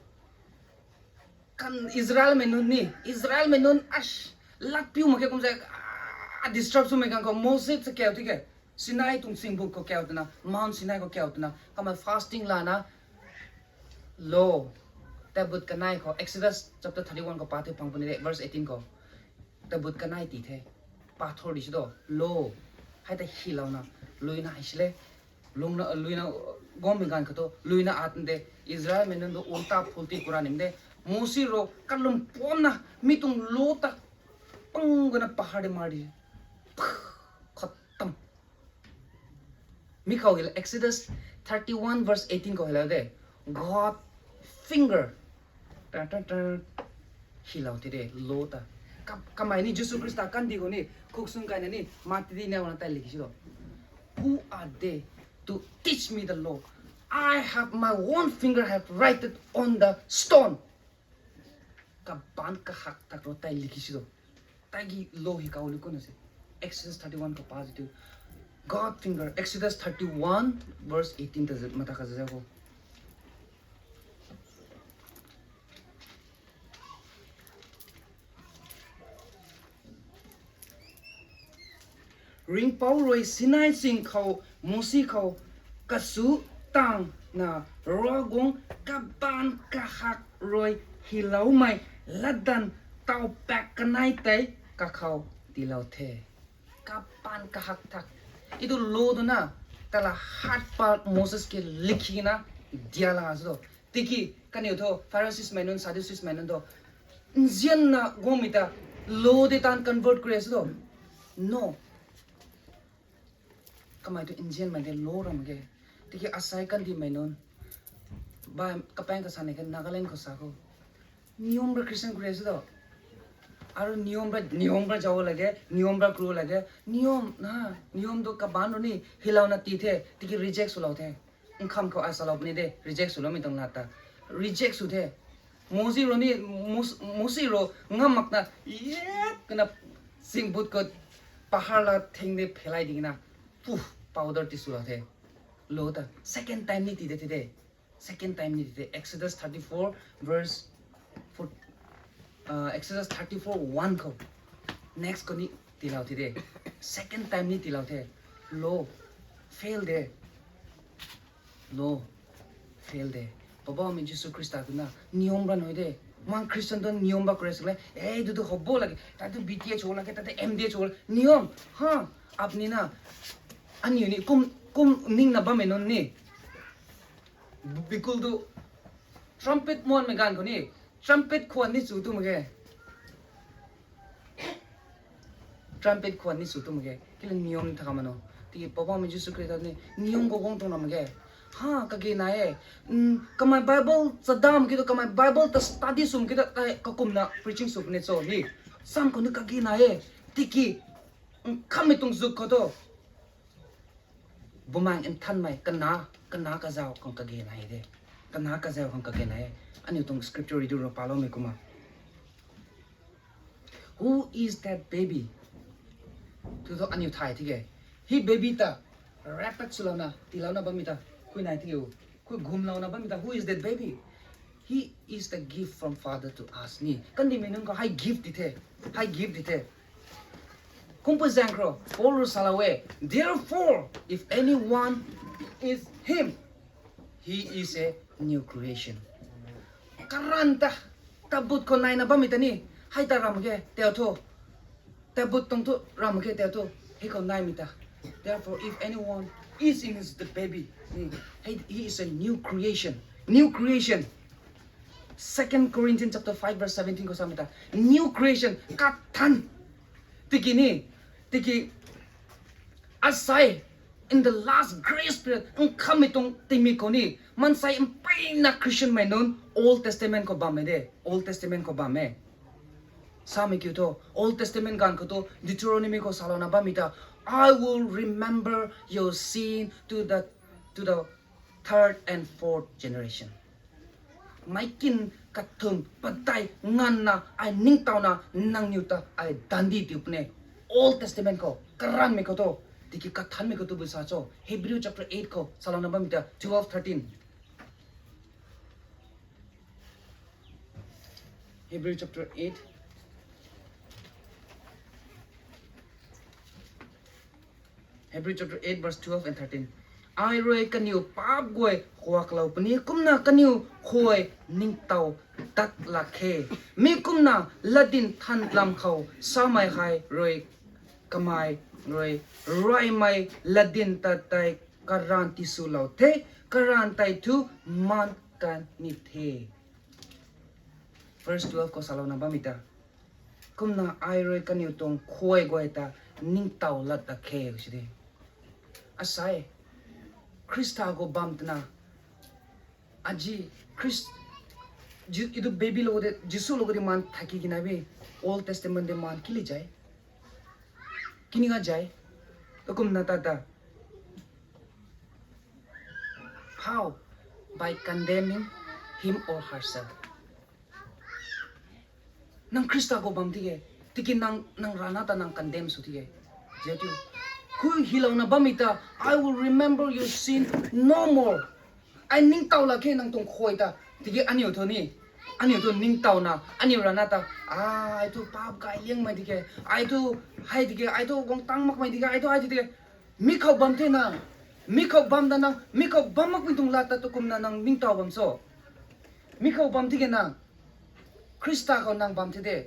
Kan Israel mei nunc ni, Israel mei nunc ash, lat piu mak khe kum zai, ah, disturb swmei kan khou Moses se kau ti ke, Sinai tuang singbuk khou kau twna, Mount Sinai khou kau twna, kamei fasting lana, law, tabut kanei khou, Exodus chapter thirty-one khou pa the pang puni de, verse eighteen khou, tabut kanei ti the, pathor di si do, law, hei ta hilouna, luina hei sile, lungna, luina, gom mi gan khato, luina at de, Israel mei nunc do ulta phulti kura nim de, Mosi ro, kalum pon na, mi tuang law ta, pang gana pahar de mar di. Khatam. Mi khou hila Exodus thirty-one verse eighteen khou hila de. God finger. Tan, tan, tan. Hilou ti de, law ta. Ka-, kamei ni Jisu Khrista kandi khou ni, khuk sung kaina ni, mat ti di na wana tai liki si do. Who are they to teach me the law? I have my own finger have written on the stone. Kaban kahak tak ro tai liki si do. Taigi law hi kau li kuna se. Exodus thirty-one ka pa zi tu. God finger, Exodus thirty-one verse eighteen ta zi-, mata ka zi ko. Ringhpouc rui Sinai ching khou Mousi khou kasu tangna Ravguangc kabaanc kahak rui hyloumei latdanv taupak kanei tei kakhou tiilou the. Kabaanc kahak tha. Idu law duna, tala hat pa Moses ki likhina diala sw do. Tiki kaniw thu Pharisees mei nunc, Sadducees mei nunc thu nzianna guangmei ta law de tan convert kure sw do. No. Kamei tu nzianmei de law ram ge. Tiki asai kandihmei nunc, bai kapaeng kasa ni khe Nagaland khou sa khou, niyom ra Christian kure sw do. Aru niyom ra, niyom ra zauc lage, niyom ra kru lage, niyom na, niyom tu kabaanc ru ni hylouna tii the, tiki reject swlou the. Nkham khou ai salou puni de, reject swloumei tuang lat ta. Reject sw the. Mousi ru ni, Mousi ru ngam makna, yet kana singbut khou pahar la thing de phelai dingna, puf, powder ti swlou the. Law ta second time ni tii de the de. Second time ni tii de. Exodus thirty-four verse four, uh, Exodus thirty-four one khou. Next khou ni tiilou the de. Second time ni tiilou the. Law fail de. Law fail de. Poubauhmei Jisu Khrista tu na niyom ra nui de. Mang Christian tu niyom ra kure sw le. Ei, tu tu hobo lage, ta tu B T S cho lage, ta tu M D S cho lage. Niyom, ha, apni na, aniu ni kum, kum ningna bammei nunc ni, bikul tu trumpet muanmei ganv khou ni, trumpet khwan ni chu tu mak ge. Trumpet khwan ni chu tu mak ge. Kila niyom tha kamano. Tiki Poubauhmei Jisu Khrista ni niyom khou guang tuang ram mak ge. Ha, kage na e. Kamei Bible chadam ki tu, kamei Bible ta study swm ki tu, kakumna preaching sw puni cho ni. Sam khou ni kage na e. Tiki nkhammei tuang zuk khou tu, Bumaengh Nthanmei kana, kana kazauh khang kage na e de. Kana kazauh khang kage na e. Aniu tuang scripture ri du ro paloumei kumna, Who is that baby? Tu thu aniu thay tike. Hei baby ta rapet swlouna tiilouna bammei ta khui nai tike. Khui gumlouna bammei ta, who is that baby? He is the gift from Father to us ni. Kandihmei nunc khou hei gift di the. Hei gift di the. Kumpui zaeng khou Paul rui salou e, Therefore, if anyone is him, he is a new creation. Karanv ta, tabut khou naina bammei ta ni, hei ta ram ge tau thu. Tabut tuang thu ram ge tau thu, hei khou naimei ta. Therefore, if anyone is in his, the baby, he, he is a new creation. New creation. Second Corinthians chapter five verse seventeen khou samei ta, new creation, kathan. Tiki ni, tiki asai, in the last grace period, nkhammei tuang tingmik khou ni, maansei mpeyna Christian mei nunc Old Testament khou bammei de, Old Testament khou bammei. Samei kiu thu, Old Testament ganv khou thu, Deuteronomy khou salouna bammei ta, I will remember your sin to the, to the third and fourth generation. Meic kin kathumh padeih nganvna ai ningtowna nangniw ta ai dandi tiu puni. Old Testament khou, karanvmei khou thu, tiki kathanmei khou tu bu sa cho. Hebrew chapter eight khou salouna bammei ta twelve, thirteen. Hebrew chapter eight. Hebrew chapter eight verse twelve and thirteen. Ai rui kaniw paap guay khuaklou puni kumna kaniw khuay ningtow tat lak khe. Mi kumna latdyn than lam khou samei hei rui kamei rui raymei latdyn ta tei karanv tiswlou the, karanv tei thu maan kan ni the. Verse twelve khou salouna bammei ta, kumna ai rui kaniw tuang khuay guay ta ningtow lat dak khe si de. Asai, Khrista khou bam twna, aji, Khrist, Ji-, idu baby lou de, Jisu lou de maan thaki gina bi, Old Testament de maan kili jai. Kini ga jai. Kumna ta ta. How? By condemning him or herself. Nang Khrista khou bam tike, tiki nang, nang rana ta nang condemn sw tike. Jetu. Khui hilouna bammei ta, I will remember your sin no more. Ai ningtow lak khe nang tuang khuay ta. Tiki aniu thu ni, Aniu tu ningtowna, aniu rana ta, ai tu paap gay liangmei di ke, ai tu hei di ke, ai tu guang tang makmei di ke, ai tu ai di ke. Mi khou bam the na, mi khou bam da nang, mi khou bam makmei tuang lat ta tu kumna nang ningtow bam so. Mi khou bam the ke nang, Khrista khou nang bam the de.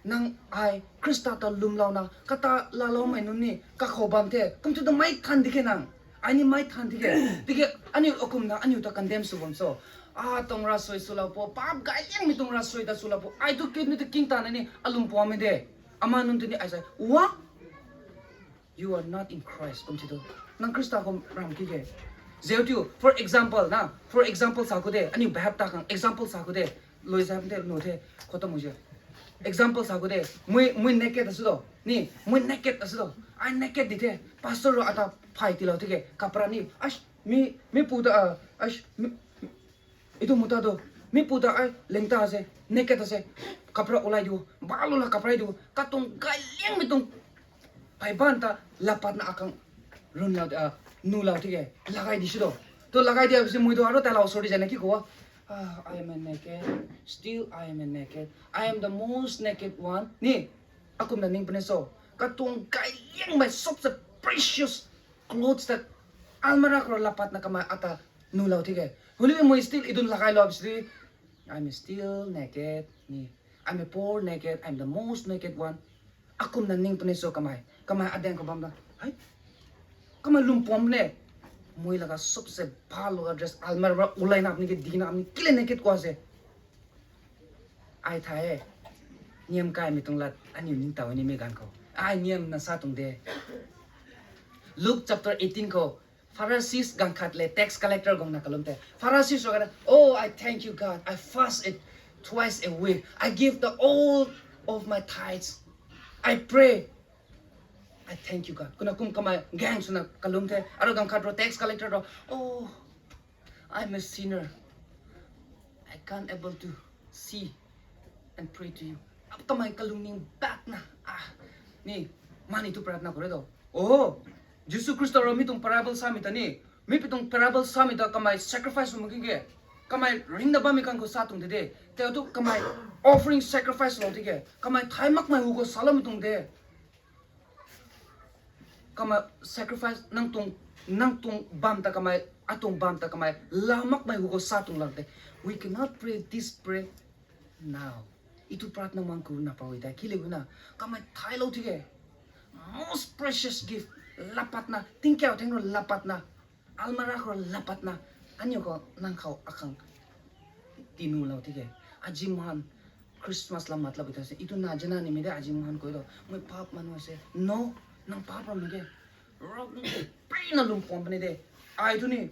Nang ai Khrista ta lwmlouna, kata laaloumei nunc ni, kakhou bam the. Kum tu ta mei than di ke nang. Ai ni mei than di ke. Di ke, aniu akumna, aniu ta condemn sw bam so. A tuang ravsuai swlou po, paap gay liangmei tuang ravsuai ta swlou po. Ai tu kit mi tu king ta na ni, alum puamei de. Ama nunc tu ni ai sa, wa? You are not in Christ, kum ti tu. Nang Khrista khou ram ki ke. Zeu tiu, for example na, for example sa khou de, aniu behap ta khang example sa khou de, lui zam de, nu the, khou ta mu je. Example sa khou de, mui, mui naked asu do, ni, mui naked asu do, ai naked di the, pastor ro ata phai tilou the ke, kapra ni, ash, mi, mi pu ta, ah, ash, mi, itu mu ta do, mi pu ta ai, leng ta se, naked ta se, kapra ulai du, balu la kapra du, katuang gay liangmei tuang, phai ban ta, lapatna akang, run lau, ah, nu lau the ke, lagai di si do. Tu lagai di si mui do, aro ta lau sorry zana ki khou, ah, I am a naked, still I am a naked, I am the most naked one, ni, akumna ning pune so, katuang gay liangmei सबसे precious clothes ta almirah khou lapatna kamei ata nu lau the ke. Huli mui still idun lagai lau si, I'm still naked, ni. I'm a poor naked, I'm the most naked one. Akumna ning pune so kamei, kamei adeng khou bam da. Hai? Kamei lum puam ne. Mui laga सबसे bhalo ka dress almirah ulai na apni ke dina apni kile naked kwa se. Ai thay e. Niam kaimei tuang lat aniu ningtow ni mi ganv khou. Ai niam na sa tuang de. Luke chapter eighteen khou, Pharisees ganv khat le tax collector guangna kalum the. Pharisees rui kana, "Oh, I thank you, God. I fast it twice a week. I give the all of my tithes. I pray. I thank you, God." Kumna kum kamei gang swna kalum the. Aro ganv khat rui tax collector rui, "Oh, I'm a sinner. I can't able to see and pray to you." Ab kamei kalungning bak na, ah, ni, mani tu pratna khou re do. Oh, Jisu Khrista rui mi tuang parable samei ta ni, mi pi tuang parable samei ta kamei sacrifice sw mak ge. Kamei ringna bammei khang khou sa tuang de de. Tei tu kamei offering sacrifice lou ti ge. Kamei thay makmei hu khou saloumei tuang de. Kamei sacrifice nang tuang, nang tuang bam ta kamei, atuang bam ta kamei, la makmei hu khou sa tuang lak de. We cannot pray this prayer now. Itu pratna mang ku na pa ui ta, ki le gu na. Kamei thaylou ti ge. Most precious gift. Lapatna, tingkau theng rui lapatna. Almirah khou lapatna, aniu khou nang khou akhang tinulou ti ge. Aziman Christmas la matlab ta se, itu na jana ni mi de aziman koi lo. Mui paap manu se, no, nang paap ram mi ge. Ravguangc peyna lum puam puni de. Ai tu ni,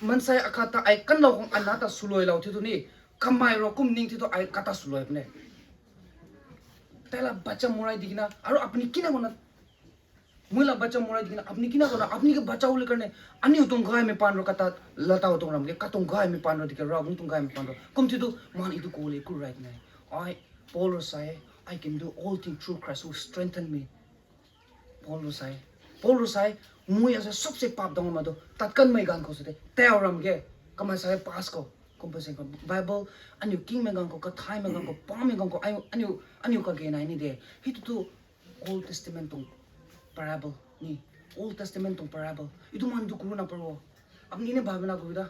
mansei akhat ta ai kanlou khang ana ta swluailou ti tu ni, kamei rui kum ning ti tu ai kata swluai puni. Tei la bacha murai dikina, aru apni kina khou na, mui la bacha murai dikina, apni kina khou na, apni ke bachau le karne, aniu tuang gaymei paan rui kata, latau tuang ram ke, katuang gaymei paan rui dike, Ravguangc tuang gaymei paan rui. Kum ti tu, man itu ko le ku right nai. Ai, Paul rui sa e, I can do all things through Christ who strengthen me. Paul rui sa e. Paul rui sa e, mui asa sabse paap dang ma tu, tat kanmei ganv khou sa de, tau ram ke, kamei sa e pass khou, kum pa se khou, Bible, aniu kingmei ganv khou, kathaymei ganv khou, pamei ganv khou, ai, aniu, aniu kage nai ni de. Hei tu tu, Old Testament tuang parable ni, Old Testament tuang parable. Itu man du kuru na paro. Apni ni Bible na kuru da.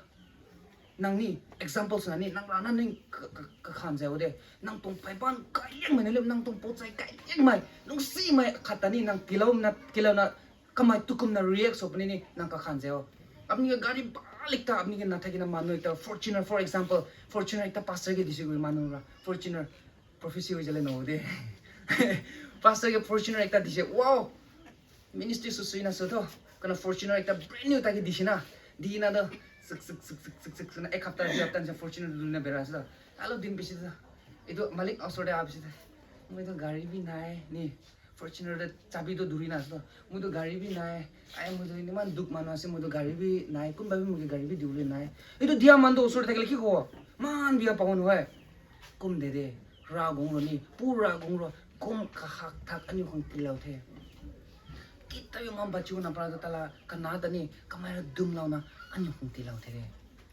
Nang ni example swna ni, nang rana ni ka, ka, kakhan zai o de. Nang tuang pheyban kaiengmei na lim, nang tuang pochai kaiengmei, nang simei khat ta ni, nang tilou na, tilou na, kamei tukum na react sw puni ni, nang kakhan zai o. Apni ka gari balik ta, apni ka na thai ki na manu ekta Fortuner, for example, Fortuner ekta pastor ke disi gui manu ra, Fortuner, prophecy hui zale no de. Pastor ke Fortuner ekta dise, wow! Ministry sw sui na sw tho. Kana Fortuner ekta brand new ta ke dise na. Di na do. Sik, sik, sik, sik, sik, sik, sik, na ek hapta, di hapta se Fortuner lu na bera sw tho. Alo din bisi tho. Itu malik asor de a bisi tho. Mui tu gari bhi nai, ni. Fortuner de chabi tu duri na sw tho. Mui tu gari bhi nai. Ai mui tu ni man duk manu ase mui tu gari bhi nai. Kum ba bhi mui ke gari bhi diu le nai. Itu dia man do asor de kali ki ko. Man bia pawan hoi. Kum de de, Ravguangc rui ni, pu Ravguangc rui, kum kahak thak aniu khang tiilou the. Kit ta yong ngam bachu na pra ta tala, kana ta ni, kamei rui dumlouna, aniu khang tiilou the de.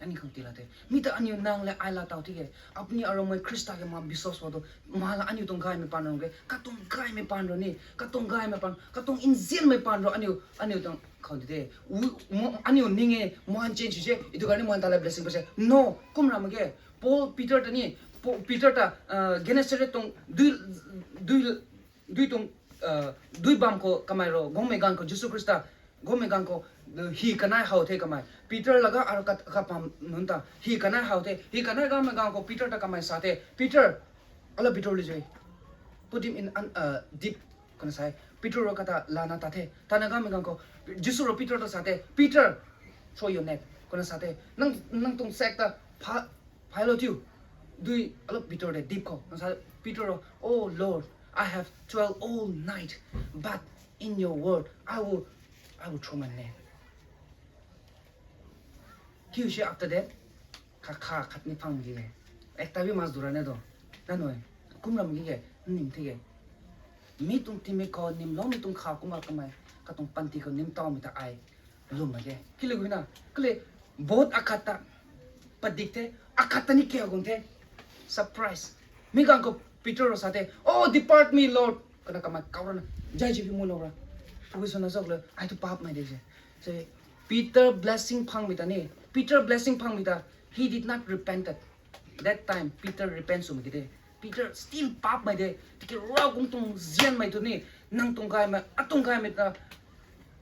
Aniu khang ti la the. Mi ta aniu nang le ai la tau ti ke. Apni aromoi Khrista ke ma biswas wa tu. Ma la aniu tuang gaymei pan ro ke. Katuang gaymei pan ro ni. Katuang gaymei pan. Katuang inzianmei pan ro aniu. Aniu tuang khou ti de. Aniu ning e. Muan change se. Itu kani muan ta la blessing pa se. No. Kum ram ke. Paul, Peter ta ni. Peter ta Gennesaret tuang dui dui dui tuang dui bam khou kamei ro. Guangmei ganv khou Jisu Khrista guangmei ganv khou hi kanei how the kamei. Peter laga ar kapam nunc ta hi kanei how the. Hi kanei ganmei ganv khou Peter ta kamei sa the, Peter, ala Peter lui zui. Put him in deep, kana sa e. Peter ro kata lana ta the. Tana ganmei ganv khou Jisu ro Peter ta sa the, Peter, throw your net, kana sa the. Nang nang tuang sack ta pha phailou thiu. Dui, ala Peter de deep khou. Nang sa Peter ro, Oh Lord, I have toiled all night, but in your word, I will, I will throw my net. Kiu si after that, kha kha khat ni phang ki e. Ek ta bi mas dura ne do. Nanui, kum ram ki e, nim thi e. Mi tuang timi khou nimlou mi tuang kha kumna kamei, katuang panty khou nim tau mi ta ai lum mak ge. Kile guna, kile boat akhat ta padik the, akhat ta ni kiu gun the. Surprise. Mi ganv khou Peter ro sa the, Oh, depart me, Lord. Kana kamei kau ra na, jai ji bi mu no ra. Pui suna zok le, ai tu paap mei de se. Se, Peter blessing phang mi ta ni. Peter blessing phang mi ta. He did not repented. That time, Peter repent sw mak ki de. Peter still paap mei de. Tiki Ravguangc tuang zianmei tu ni, nang tuang gaymei, atuang gaymei ta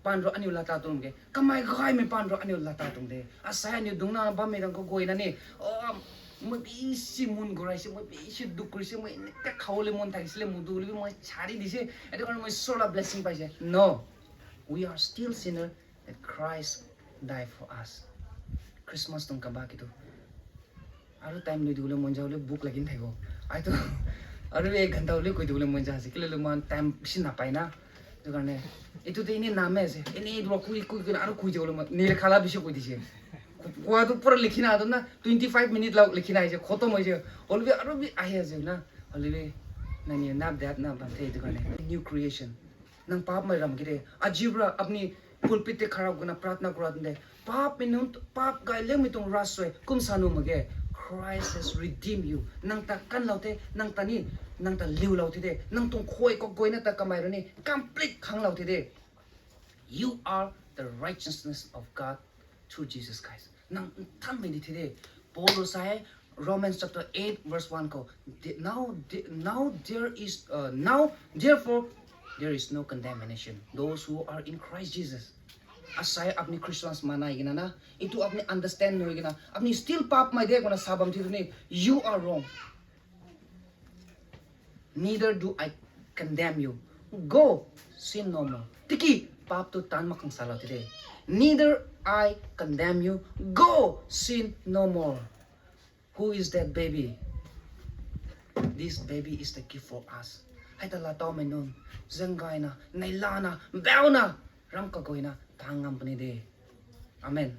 pan ro aniu lata tuang de. Kamei gaymei pan ro aniu lata tuang de. Asai aniu dungcna bammei rang khou guayna ni. Oh, mei bi si mun gu rei se, mei bi si duk rei se, mei ni ka khou le mun thai si le mu du le mei chari di se. Ati kan mei sola blessing pai se. No. We are still sinner that Christ died for us. Christmas tuang kaba ki tu. Aru time lui du le mun zau le book lakin thai go. Ai tu. Aru ek ghanta le kui du le mun zau se kile le man time si na pai na. Tu kan ne. Itu te ini nam e se. Ini dua kui kui kui na aru kui du le man. Ni le khala bi si kui di se. Kwa tu pura likhina tu na twenty five minute lau likhina se. Khotom ai se. Olbi aru bi ai se na. Olbi. Nani nap dat na ban the tu kan ne. New creation. Nang paap mei ram ki de. Ajibra apni pulpit te khara guna pratna kura de. Paap mei nunc, paap gay liangmei tuang ras sui kum sa nu mak ge. Christ has redeemed you. Nang ta kanlou the, nang ta ni, nang ta liulou the de. Nang tuang khuay kok guayna ta kamei ru ni complete khanglou the de. You are the righteousness of God through Jesus Christ. Nang nthanmei ni the de. Paul ru sa e, Romans chapter eight verse one khou, "The- now, the- now there is, uh, now therefore there is no condemnation those who are in Christ Jesus." Asai apni Christians manai gina na, itu apni understand nui gina, apni still paap mei de guna sa bam thi tu ni, you are wrong. Neither do I condemn you. Go, sin no more. Tiki paap tu tan mak khang salou ti de. Neither I condemn you. Go, sin no more. Who is that baby? This baby is the gift for us. Hei ta la tau mei nunc, zang gayna, nei lana, bauna, ram kaguayna, tang ngam puni de. Amen.